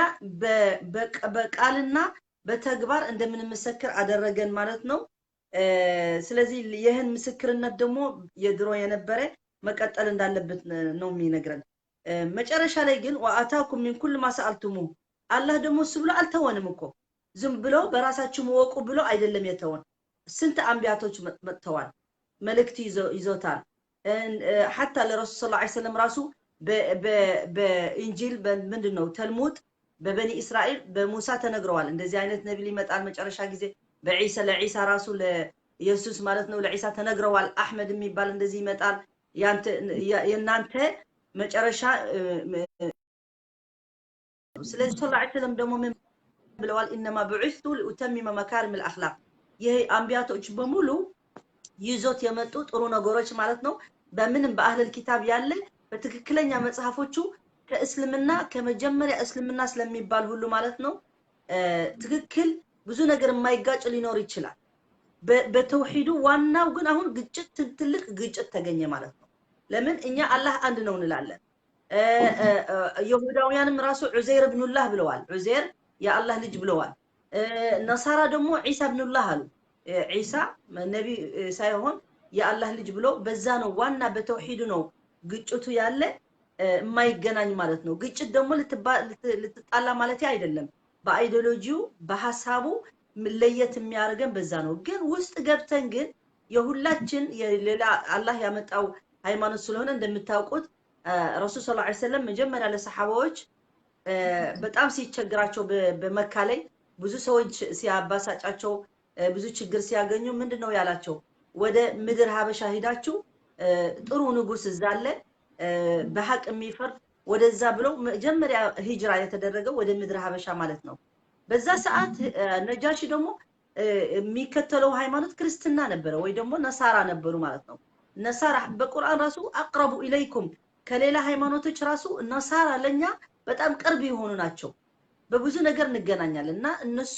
በቃልና በተግባር እንደምንመሰክር አደረገን ማለት ነው። ስለዚህ ይህን ምስክርነት ደግሞ የድሮ የነበረ መቀጠል እንዳለበት ነው የሚነግረን። መጨረሻ ላይ ግን ወአታኩም ሚን ኩል ማ ሰአልቱሙ አላህ ደግሞ እሱ ብሎ አልተወንም እኮ ዝም ብሎ በራሳችሁ ወቁ ብሎ አይደለም የተወን። ስንት አንቢያቶች መጥተዋል፣ መልእክት ይዞታል። ሐታ ለረሱል ሰለላሁ ዐለይሂ ወሰለም ራሱ በኢንጂል ምንድን ነው ተልሙድ በበኒ እስራኤል በሙሳ ተነግረዋል። እንደዚህ አይነት ነቢ ሊመጣል መጨረሻ ጊዜ በዒሳ ለዒሳ ራሱ ኢየሱስ ማለት ነው ለዒሳ ተነግረዋል። አሕመድ የሚባል እንደዚህ ይመጣል፣ የእናንተ መጨረሻ። ስለዚህ صلى الله عليه وسلم ደግሞ ምን ብለዋል? إنما بعثت لأتمم مكارم الأخلاق። ይሄ አንቢያቶች በሙሉ ይዞት የመጡ ጥሩ ነገሮች ማለት ነው። በምንም በ أهل الكتاب ያለ በትክክለኛ መጽሐፎቹ ከእስልምና ከመጀመሪያ እስልምና ስለሚባል ሁሉ ማለት ነው ትክክል ብዙ ነገር የማይጋጭ ሊኖር ይችላል። በተውሂዱ ዋናው ግን አሁን ግጭት፣ ትልቅ ግጭት ተገኘ ማለት ነው። ለምን እኛ አላህ አንድ ነው እንላለን። ይሁዳውያንም ራሱ ዑዘይር ብኑላህ ብለዋል። ዑዘይር የአላህ ልጅ ብለዋል። ነሳራ ደግሞ ዒሳ ብኑላህ አሉ። ዒሳ ነቢ ሳይሆን የአላህ ልጅ ብሎ በዛ ነው ዋና በተውሂዱ ነው ግጭቱ ያለ የማይገናኝ ማለት ነው። ግጭት ደግሞ ልትጣላ ማለት አይደለም። በ ideology ው በሀሳቡ ለየት የሚያደርገን በዛ ነው። ግን ውስጥ ገብተን ግን የሁላችን የሌላ አላህ ያመጣው ሃይማኖት ስለሆነ እንደምታውቁት ረሱል صلى الله عليه وسلم መጀመሪያ ለሰሓባዎች በጣም ሲቸግራቸው በመካ ላይ ብዙ ሰዎች ሲያባሳጫቸው ብዙ ችግር ሲያገኙ ምንድን ነው ያላቸው? ወደ ምድር ሀበሻ ሂዳችሁ ጥሩ ንጉስ እዛ አለ በሀቅ የሚፈርድ ወደዛ ብለው መጀመሪያ ሂጅራ የተደረገው ወደ ምድር ሀበሻ ማለት ነው። በዛ ሰዓት ነጃሺ ደግሞ የሚከተለው ሃይማኖት ክርስትና ነበረ ወይ ደግሞ ነሳራ ነበሩ ማለት ነው። ነሳራ በቁርአን ራሱ أقرب إليكم ከሌላ ሃይማኖቶች ራሱ ነሳራ ለኛ በጣም ቅርብ የሆኑ ናቸው። በብዙ ነገር እንገናኛለን እና እነሱ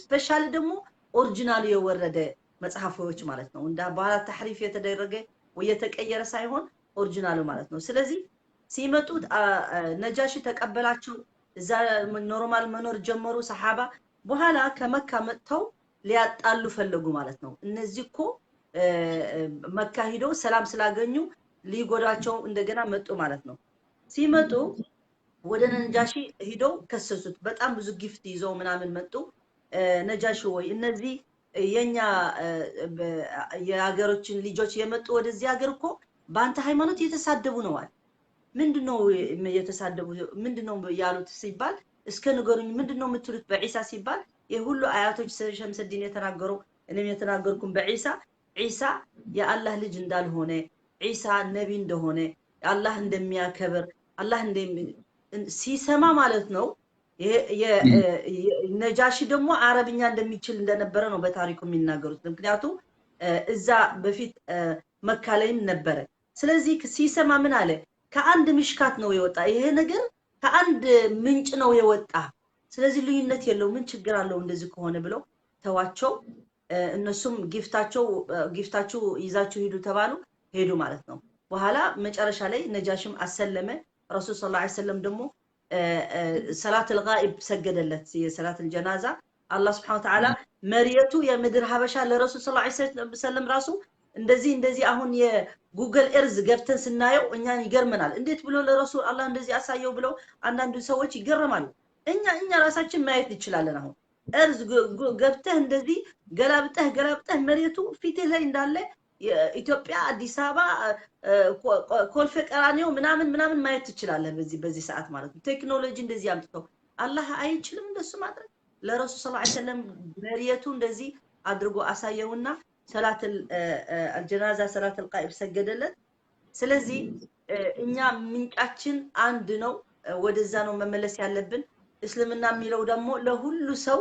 specially ደግሞ original ኡ የወረደ መጽሐፎች ማለት ነው። እንደ በኋላ تحريف የተደረገ ወይ የተቀየረ ሳይሆን original ኡ ማለት ነው። ስለዚህ ሲመጡት ነጃሺ ተቀበላቸው። እዛ normal መኖር ጀመሩ ሰሓባ። በኋላ ከመካ መጥተው ሊያጣሉ ፈለጉ ማለት ነው። እነዚህ እኮ መካ ሂደው ሰላም ስላገኙ ሊጎዳቸው እንደገና መጡ ማለት ነው። ሲመጡ ወደ ነጃሺ ሂደው ከሰሱት። በጣም ብዙ gift ይዘው ምናምን መጡ። ነጃሺ ወይ እነዚህ የኛ የሀገሮችን ልጆች የመጡ ወደዚህ ሀገር እኮ በአንተ ሃይማኖት እየተሳደቡ ነዋል። ምንድነው የተሳደቡ? ምንድነው ያሉት ሲባል እስከ ንገሩኝ፣ ምንድነው የምትሉት በዒሳ ሲባል የሁሉ አያቶች ሸምሰዲን የተናገረው እኔም የተናገርኩም በዒሳ ዒሳ የአላህ ልጅ እንዳልሆነ ዒሳ ነቢ እንደሆነ አላህ እንደሚያከብር አላህ ሲሰማ ማለት ነው። ነጃሺ ደግሞ አረብኛ እንደሚችል እንደነበረ ነው በታሪኩ የሚናገሩት። ምክንያቱም እዛ በፊት መካ ላይም ነበረ። ስለዚህ ሲሰማ ምን አለ? ከአንድ ምሽካት ነው የወጣ ይሄ ነገር ከአንድ ምንጭ ነው የወጣ። ስለዚህ ልዩነት የለው ምን ችግር አለው እንደዚህ ከሆነ ብለው ተዋቸው። እነሱም gift ኣቸው gift ኣችሁ ይዛችሁ ሂዱ ተባሉ፣ ሄዱ ማለት ነው። በኋላ መጨረሻ ላይ ነጃሽም አሰለመ። ረሱል صلى الله عليه وسلم ደግሞ صلاة الغائب ሰገደለት፣ የ صلاة الجنازة። አላህ سبحانه وتعالى መሬቱ የምድር ሀበሻ ለረሱል صلى الله عليه وسلم ራሱ እንደዚህ እንደዚህ አሁን የ Google Earth ገብተን ስናየው እኛን ይገርመናል። እንዴት ብሎ ለረሱል አላህ እንደዚህ አሳየው ብለው አንዳንዱ ሰዎች ይገረማሉ። እኛ ራሳችን ማየት እንችላለን። አሁን Earth ገብተህ እንደዚህ ገላብጠህ ገላብጠህ መሬቱ ፊትህ ላይ እንዳለ ኢትዮጵያ፣ አዲስ አበባ፣ ኮልፌ ቀራኒዮ ምናምን ምናምን ማየት ትችላለህ። በዚህ ሰዓት ማለት ነው። ቴክኖሎጂ እንደዚህ አምጥተው አላህ አይችልም እንደሱ ማድረግ? ለረሱል صلى الله عليه وسلم መሬቱ እንደዚህ አድርጎ አሳየውና صلاة الجنازة صلاة الغائب ሰገደለት። ስለዚህ እኛ ምንጫችን አንድ ነው፣ ወደዛ ነው መመለስ ያለብን። እስልምና የሚለው ደግሞ ለሁሉ ሰው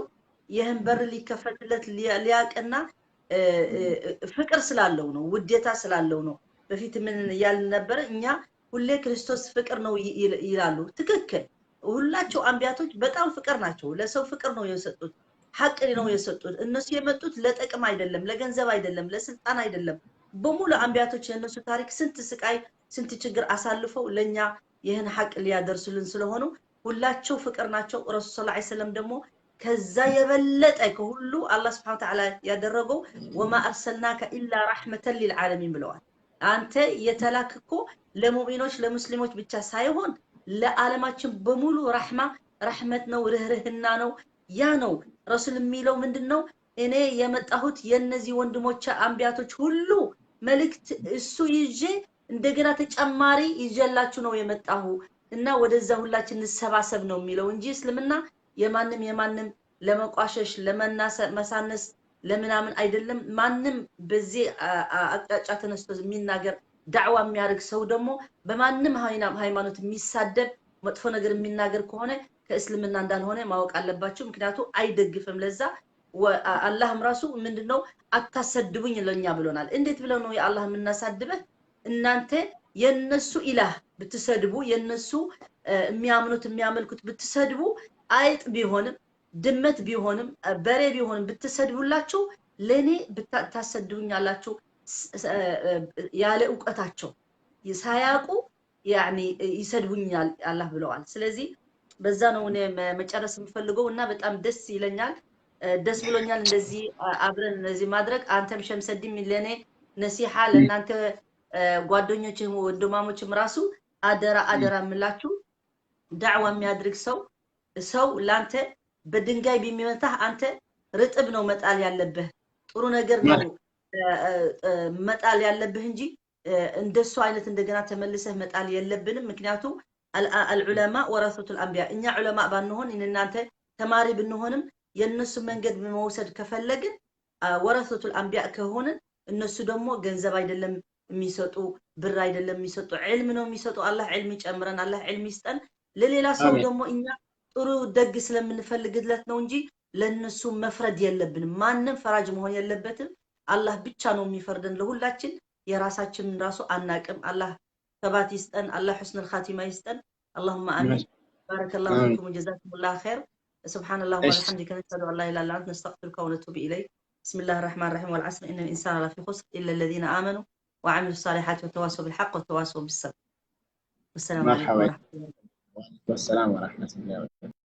ይህን በር ሊከፈትለት ሊያቅና ፍቅር ስላለው ነው፣ ውዴታ ስላለው ነው። በፊት ምን እያልን ነበረ? እኛ ሁሌ ክርስቶስ ፍቅር ነው ይላሉ። ትክክል። ሁላቸው አንቢያቶች በጣም ፍቅር ናቸው። ለሰው ፍቅር ነው የሰጡት፣ ሐቅ ነው የሰጡት። እነሱ የመጡት ለጥቅም አይደለም፣ ለገንዘብ አይደለም፣ ለስልጣን አይደለም። በሙሉ አንቢያቶች የእነሱ ታሪክ ስንት ስቃይ ስንት ችግር አሳልፈው ለኛ ይህን ሐቅ ሊያደርሱልን ስለሆኑ ሁላቸው ፍቅር ናቸው። ረሱል ሰለላሁ ዐለይሂ ወሰለም ደግሞ ከዛ የበለጠ ከሁሉ አላህ ስብሐነ ወተዓላ ያደረገው ወማ አርሰልናከ ኢላ ረሕመተን ሊልዓለሚን ብለዋል። አንተ የተላክ እኮ ለሙእሚኖች ለሙስሊሞች ብቻ ሳይሆን ለዓለማችን በሙሉ ረሕማ ረሕመት ነው፣ ርህርህና ነው። ያ ነው ረሱል የሚለው ምንድን ነው? እኔ የመጣሁት የእነዚህ ወንድሞች አንቢያቶች ሁሉ መልእክት እሱ ይዤ እንደገና ተጨማሪ ይዤላችሁ ነው የመጣሁ እና ወደዛ ሁላችን እንሰባሰብ ነው የሚለው እንጂ እስልምና የማንም የማንም ለመቋሸሽ ለመናሰ መሳነስ ለምናምን አይደለም። ማንም በዚህ አቅጣጫ ተነስቶ የሚናገር ዳዕዋ የሚያደርግ ሰው ደግሞ በማንም ሃይማኖት የሚሳደብ መጥፎ ነገር የሚናገር ከሆነ ከእስልምና እንዳልሆነ ማወቅ አለባቸው። ምክንያቱ አይደግፍም። ለዛ አላህም ራሱ ምንድነው አታሰድቡኝ ለኛ ብሎናል። እንዴት ብለው ነው የአላህ የምናሳድበህ? እናንተ የነሱ ኢላህ ብትሰድቡ፣ የነሱ የሚያምኑት የሚያመልኩት ብትሰድቡ፣ አይጥ ቢሆንም ድመት ቢሆንም በሬ ቢሆንም ብትሰድቡላቸው ለኔ ታሰድቡኛላችሁ ያለ እውቀታቸው ሳያውቁ ያኒ ይሰድቡኛል አላህ ብለዋል። ስለዚህ በዛ ነው እኔ መጨረስ የምፈልገው እና በጣም ደስ ይለኛል፣ ደስ ብሎኛል እንደዚህ አብረን እንደዚህ ማድረግ። አንተም ሸምሰዲም ለኔ ነሲሓ ለእናንተ ጓደኞችም ወንድማሞችም ራሱ አደራ አደራ የምላችሁ ዳዕዋ የሚያድርግ ሰው ላንተ በድንጋይ ቢሚመታህ አንተ ርጥብ ነው መጣል ያለብህ፣ ጥሩ ነገር ነው መጣል ያለብህ እንጂ እንደሱ አይነት እንደገና ተመልሰህ መጣል የለብንም። ምክንያቱ አልዑለማ ወረሰቱል አንቢያ፣ እኛ ዑለማ ባንሆን እናንተ ተማሪ ብንሆንም የእነሱ መንገድ መውሰድ ከፈለግን ወረሰቱል አንቢያ ከሆንን እነሱ ደግሞ ገንዘብ አይደለም የሚሰጡ፣ ብር አይደለም የሚሰጡ፣ ዕልም ነው የሚሰጡ። አላህ ዕልም ይጨምረን፣ አላህ ዕልም ይስጠን። ለሌላ ሰው ደግሞ እኛ ጥሩ ደግ ስለምንፈልግለት ነው እንጂ ለነሱ መፍረድ የለብንም። ማንም ፈራጅ መሆን የለበትም። አላህ ብቻ ነው የሚፈርደን ለሁላችን። የራሳችንን ራሱ አናቅም። አላህ ሰባት ይስጠን። አላህ ሑስነል ኻቲማ ይስጠን። አላሁመ አሚን። ባረከላሁ ፊኩም ጀዛኩሙላህ ኸይር። سبحان الله وبحمدك نشهد ان لا اله الا انت نستغفرك ونتوب اليك. بسم الله الرحمن الرحيم. والعصر ان الانسان لفي خسر الا الذين امنوا وعملوا الصالحات وتواصوا بالحق وتواصوا بالصبر. والسلام عليكم ورحمه الله. والسلام ورحمة الله وبركاته።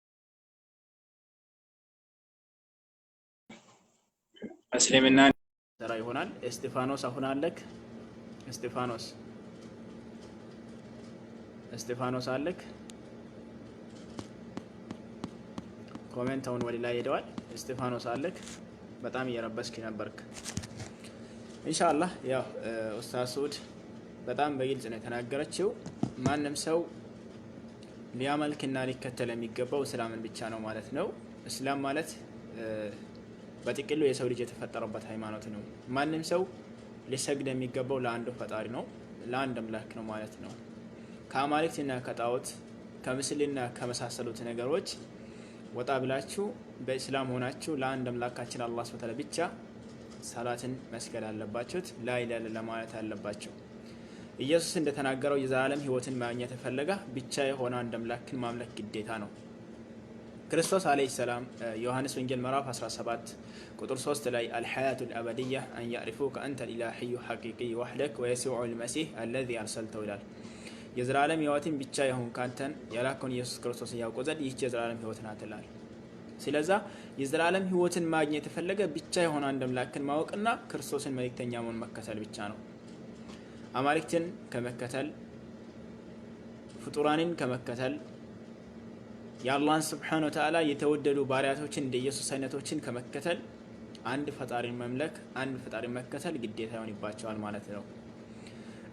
እስልምና ሰራ ይሆናል። እስጢፋኖስ አሁን አለክ? እስጢፋኖስ እስጢፋኖስ አለክ? Comment አሁን ወደ ላይ ሄደዋል። እስጢፋኖስ አለክ? በጣም እየረበስክ ነበርክ። ኢንሻአላህ ያው ኡስታዝ ሱድ በጣም በግልጽ ነው የተናገረችው። ማንም ሰው ሊያመልክና ሊከተል የሚገባው እስላምን ብቻ ነው ማለት ነው። እስላም ማለት በጥቅሉ የሰው ልጅ የተፈጠረበት ሃይማኖት ነው። ማንም ሰው ሊሰግድ የሚገባው ለአንዱ ፈጣሪ ነው፣ ለአንድ አምላክ ነው ማለት ነው። ከአማልክትና ከጣዖት ከምስልና ከመሳሰሉት ነገሮች ወጣ ብላችሁ በእስላም ሆናችሁ ለአንድ አምላካችን አላህ ሱብሓነሁ ወተዓላ ብቻ ሰላትን መስገድ አለባችሁት። ላ ኢላሀ ኢለላህ ማለት አለባችሁ። ኢየሱስ እንደተናገረው የዘላለም ሕይወትን ማግኘት የፈለገ ብቻ የሆነ አንድ አምላክን ማምለክ ግዴታ ነው። ክርስቶስ ዓለይሂ ሰላም ዮሐንስ ወንጌል ምዕራፍ 17 ቁጥር 3 ላይ الحياة الأبدية أن يعرفوك أنت الإله الحقيقي وحدك ويسوع المسيح الذي أرسلته ይላል። የዘላለም ሕይወትን ብቻ የሆንክ አንተን የላከውን ኢየሱስ ክርስቶስን ያውቁ ዘንድ ይህች የዘላለም ሕይወት ናት ይላል። ስለዛ የዘላለም ሕይወትን ማግኘት የፈለገ ብቻ የሆነ አንድ አምላክን ማወቅና ክርስቶስን መልእክተኛ መሆን መከተል ብቻ ነው። አማልክትን ከመከተል፣ ፍጡራንን ከመከተል፣ የአላህን ስብሓነ ወተዓላ የተወደዱ ባሪያቶችን እንደ ኢየሱስ አይነቶችን ከመከተል አንድ ፈጣሪን መምለክ፣ አንድ ፈጣሪን መከተል ግዴታ ይሆንባቸዋል ማለት ነው።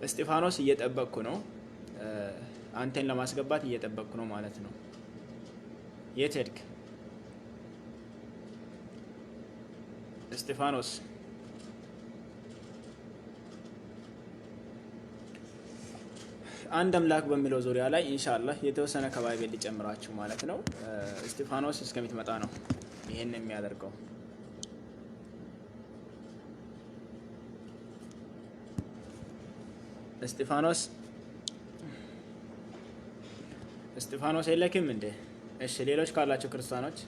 እስጢፋኖስ እየጠበቅኩ ነው፣ አንተን ለማስገባት እየጠበቅኩ ነው ማለት ነው። የት ሄድክ እስጢፋኖስ? አንድ አምላክ በሚለው ዙሪያ ላይ ኢንሻአላህ የተወሰነ ከ Bible ሊጨምራችሁ ማለት ነው። እስጢፋኖስ እስከሚትመጣ ነው ይሄን የሚያደርገው። እስጢፋኖስ እስጢፋኖስ የለክም እንዴ? እሺ፣ ሌሎች ካላቸው ክርስቲያኖች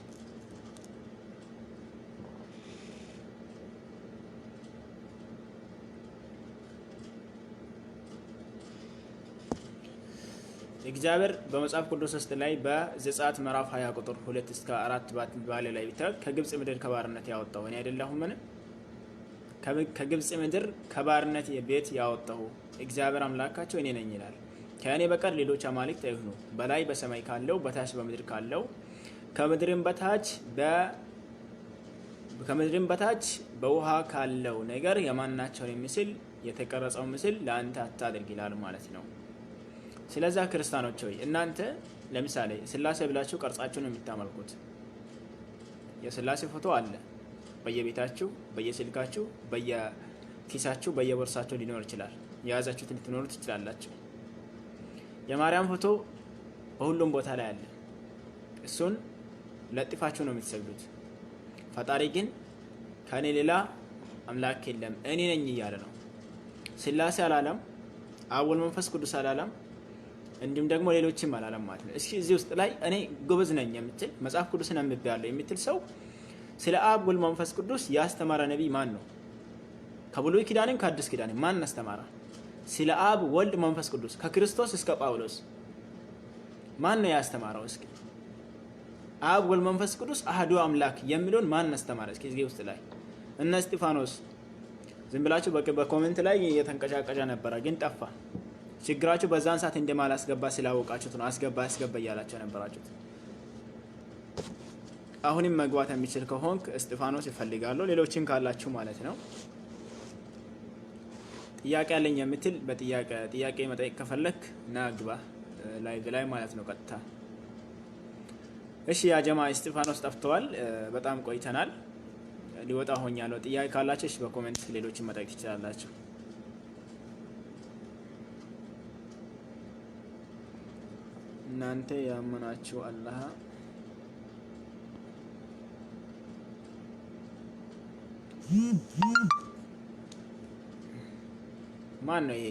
እግዚአብሔር በመጽሐፍ ቅዱስ ውስጥ ላይ በዘጸአት ምዕራፍ 20 ቁጥር 2 እስከ 4 ባለ ላይ ቢታዩት ከግብፅ ምድር ከባርነት ያወጣሁ እኔ አይደለሁምን? ከግብፅ ምድር ከባርነት ቤት ያወጣሁ እግዚአብሔር አምላካቸው እኔ ነኝ ይላል። ከእኔ በቀር ሌሎች አማልክት አይሁኑ። በላይ በሰማይ ካለው በታች በምድር ካለው ከምድርም በታች በውሃ ካለው ነገር የማናቸውን ምስል የተቀረጸው ምስል ለአንተ አታድርግ ይላል ማለት ነው። ስለዛ ክርስቲያኖች ሆይ እናንተ ለምሳሌ ስላሴ ብላችሁ ቀርጻችሁ ነው የምታመልኩት። የስላሴ ፎቶ አለ። በየቤታችሁ፣ በየስልካችሁ፣ በየኪሳችሁ፣ በየቦርሳችሁ ሊኖር ይችላል። የያዛችሁት ልትኖሩ ትችላላችሁ። የማርያም ፎቶ በሁሉም ቦታ ላይ አለ። እሱን ለጥፋችሁ ነው የምትሰግዱት። ፈጣሪ ግን ከእኔ ሌላ አምላክ የለም እኔ ነኝ እያለ ነው። ስላሴ አላለም፣ አብ ወልድ መንፈስ ቅዱስ አላለም፣ እንዲሁም ደግሞ ሌሎችም አላለም ማለት ነው። እስኪ እዚህ ውስጥ ላይ እኔ ጎበዝ ነኝ የምትል፣ መጽሐፍ ቅዱስን አንብቤያለሁ የምትል ሰው ስለ አብ ወልድ መንፈስ ቅዱስ ያስተማረ ነቢይ ማን ነው? ከብሉይ ኪዳንም ከአዲስ ኪዳንም ማን አስተማረ? ስለ አብ ወልድ መንፈስ ቅዱስ ከክርስቶስ እስከ ጳውሎስ ማን ነው ያስተማረው? እስኪ አብ ወልድ መንፈስ ቅዱስ አህዱ አምላክ የሚለውን ማን አስተማረ? እስኪ እዚህ ውስጥ ላይ እነ እስጢፋኖስ ዝም ብላችሁ በ comment ላይ እየተንቀጫቀጨ ነበረ፣ ግን ጠፋ። ችግራችሁ በዛን ሰዓት እንደማላስገባ ስላወቃችሁት ነው። አስገባ አስገባ እያላቸው ነበራችሁት። አሁንም መግባት የሚችል ከሆንክ እስጢፋኖስ ይፈልጋለሁ፣ ሌሎችን ካላችሁ ማለት ነው። ጥያቄ ያለኝ የምትል በጥያቄ ጥያቄ መጠየቅ ከፈለክ ና ግባ live ላይ ማለት ነው ቀጥታ። እሺ ያ ጀማ እስጢፋኖስ ጠፍተዋል። በጣም ቆይተናል። ሊወጣ ሆኛለሁ። ጥያቄ ካላችሁ እሺ በ comment ሌሎችን መጠየቅ ትችላላችሁ። እናንተ ያመናችሁ አላህ ማን ነው? ይሄ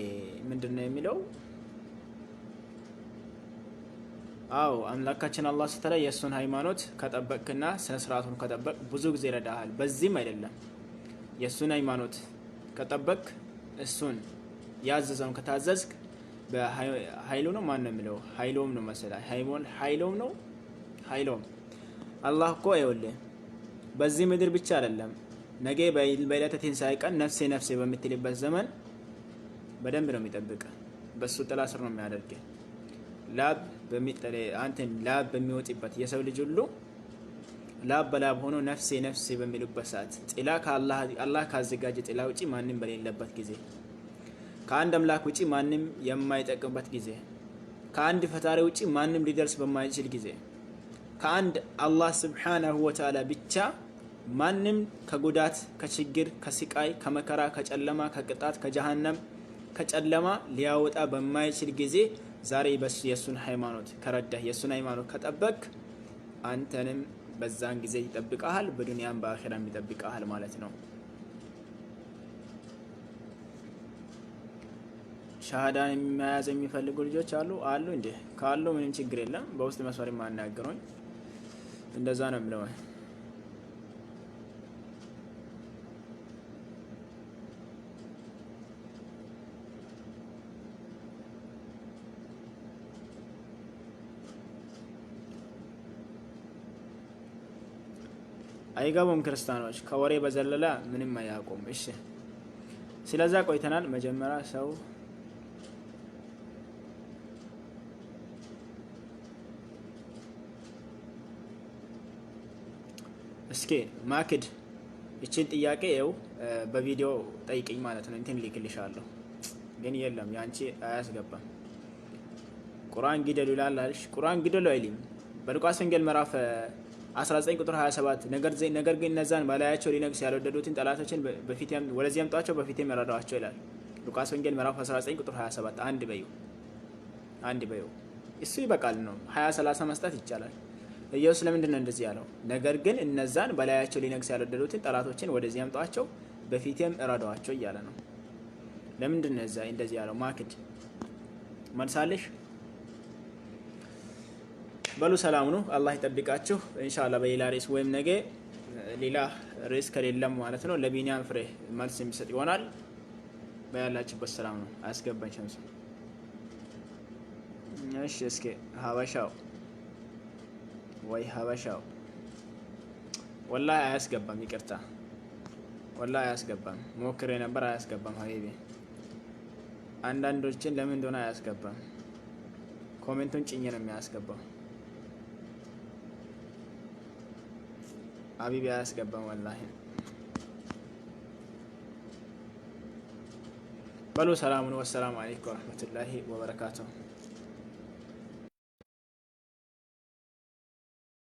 ምንድን ነው የሚለው? አዎ አምላካችን አላህ ስትለ የእሱን ሃይማኖት ከጠበቅክና ስነ ስርዓቱን ከጠበቅ ብዙ ጊዜ ይረዳሃል። በዚህም አይደለም የእሱን ሃይማኖት ከጠበቅ፣ እሱን ያዘዘውን ከታዘዝክ በሀይሉ ነው፣ ማን ነው የሚለው? ሀይሎም ነው መሰለህ፣ ሀይሎም ነው ሀይሎም። አላህ እኮ ይኸውልህ በዚህ ምድር ብቻ አይደለም፣ ነገ በዕለተ ትንሣኤ ቀን ነፍሴ ነፍሴ በምትልበት ዘመን በደንብ ነው የሚጠብቅ። በሱ ጥላ ስር ነው የሚያደርግ። ላብ አንተን ላብ በሚወጥበት፣ የሰው ልጅ ሁሉ ላብ በላብ ሆኖ ነፍሴ ነፍሴ በሚሉበት ሰዓት፣ ጥላ አላህ ካዘጋጀ ጥላ ውጪ ማንም በሌለበት ጊዜ፣ ከአንድ አምላክ ውጪ ማንም የማይጠቅምበት ጊዜ፣ ከአንድ ፈጣሪ ውጪ ማንም ሊደርስ በማይችል ጊዜ፣ ከአንድ አላህ ስብሓናሁ ወተዓላ ብቻ ማንም ከጉዳት፣ ከችግር፣ ከስቃይ፣ ከመከራ፣ ከጨለማ፣ ከቅጣት፣ ከጀሃነም፣ ከጨለማ ሊያወጣ በማይችል ጊዜ ዛሬ የእሱን ሃይማኖት ከረዳህ፣ የእሱን ሃይማኖት ከጠበቅ አንተንም በዛን ጊዜ ይጠብቀሃል፣ በዱንያም በአኼራም ይጠብቀሃል ማለት ነው። ሻሃዳን መያዝ የሚፈልጉ ልጆች አሉ አሉ እንዴ? ካሉ ምንም ችግር የለም። በውስጥ መስመር የማናገሩኝ እንደዛ ነው የምለው። አይገቡም። ክርስቲያኖች ከወሬ በዘለለ ምንም አያውቁም። እሺ ስለዛ ቆይተናል። መጀመሪያ ሰው እስኪ ማክድ ይችን ጥያቄ ይኸው በቪዲዮ ጠይቅኝ ማለት ነው። እንትን ልክልሻለሁ፣ ግን የለም ያንቺ አያስገባም። ቁርአን ግደሉ ይላል አልሽ። ቁርአን ግደሉ አይልም። በሉቃስ ወንጌል ምዕራፍ 19 ቁጥር 27 ነገር ግን እነዛን በላያቸው ሊነግስ ያልወደዱትን ጠላቶችን ወደዚህ ያምጧቸው፣ በፊቴም እረዷቸው ይላል። ሉቃስ ወንጌል ምዕራፍ 19 ቁጥር 27 አንድ በዩ፣ አንድ በዩ። እሱ ይበቃል ነው። 20 30 መስጠት ይቻላል። ኢየሱስ ለምንድን ነው እንደዚህ ያለው? ነገር ግን እነዛን በላያቸው ሊነግስ ያልወደዱትን ጠላቶችን ወደዚህ ያምጧቸው፣ በፊቴም እረዷቸው እያለ ነው። ለምንድን ነው እንደዚህ ያለው? ማክድ መልሳለሽ። በሉ ሰላም ነው። አላህ ይጠብቃችሁ። ኢንሻአላህ በሌላ ርዕስ ወይም ነገ ሌላ ርዕስ ከሌለም ማለት ነው ለቢኒያም ፍሬ መልስ የሚሰጥ ይሆናል። በያላችሁበት ሰላም ነው። አያስገባኝ ሸምሱ። እሺ እስኪ ሀበሻው ወይ ሀበሻው ወላሂ አያስገባም። ይቅርታ ወላሂ አያስገባም። ሞክሬ ነበር፣ አያስገባም። ሀቢቢ አንዳንዶችን ለምን እንደሆነ አያስገባም። Comment ኡን ጭኜ ነው የሚያስገባው። ሀቢቢ አያስገባም ወላሂ። በሉ ሰላሙን። ወሰላሙ አለይኩም ወረህመቱላሂ ወበረካቱሁ።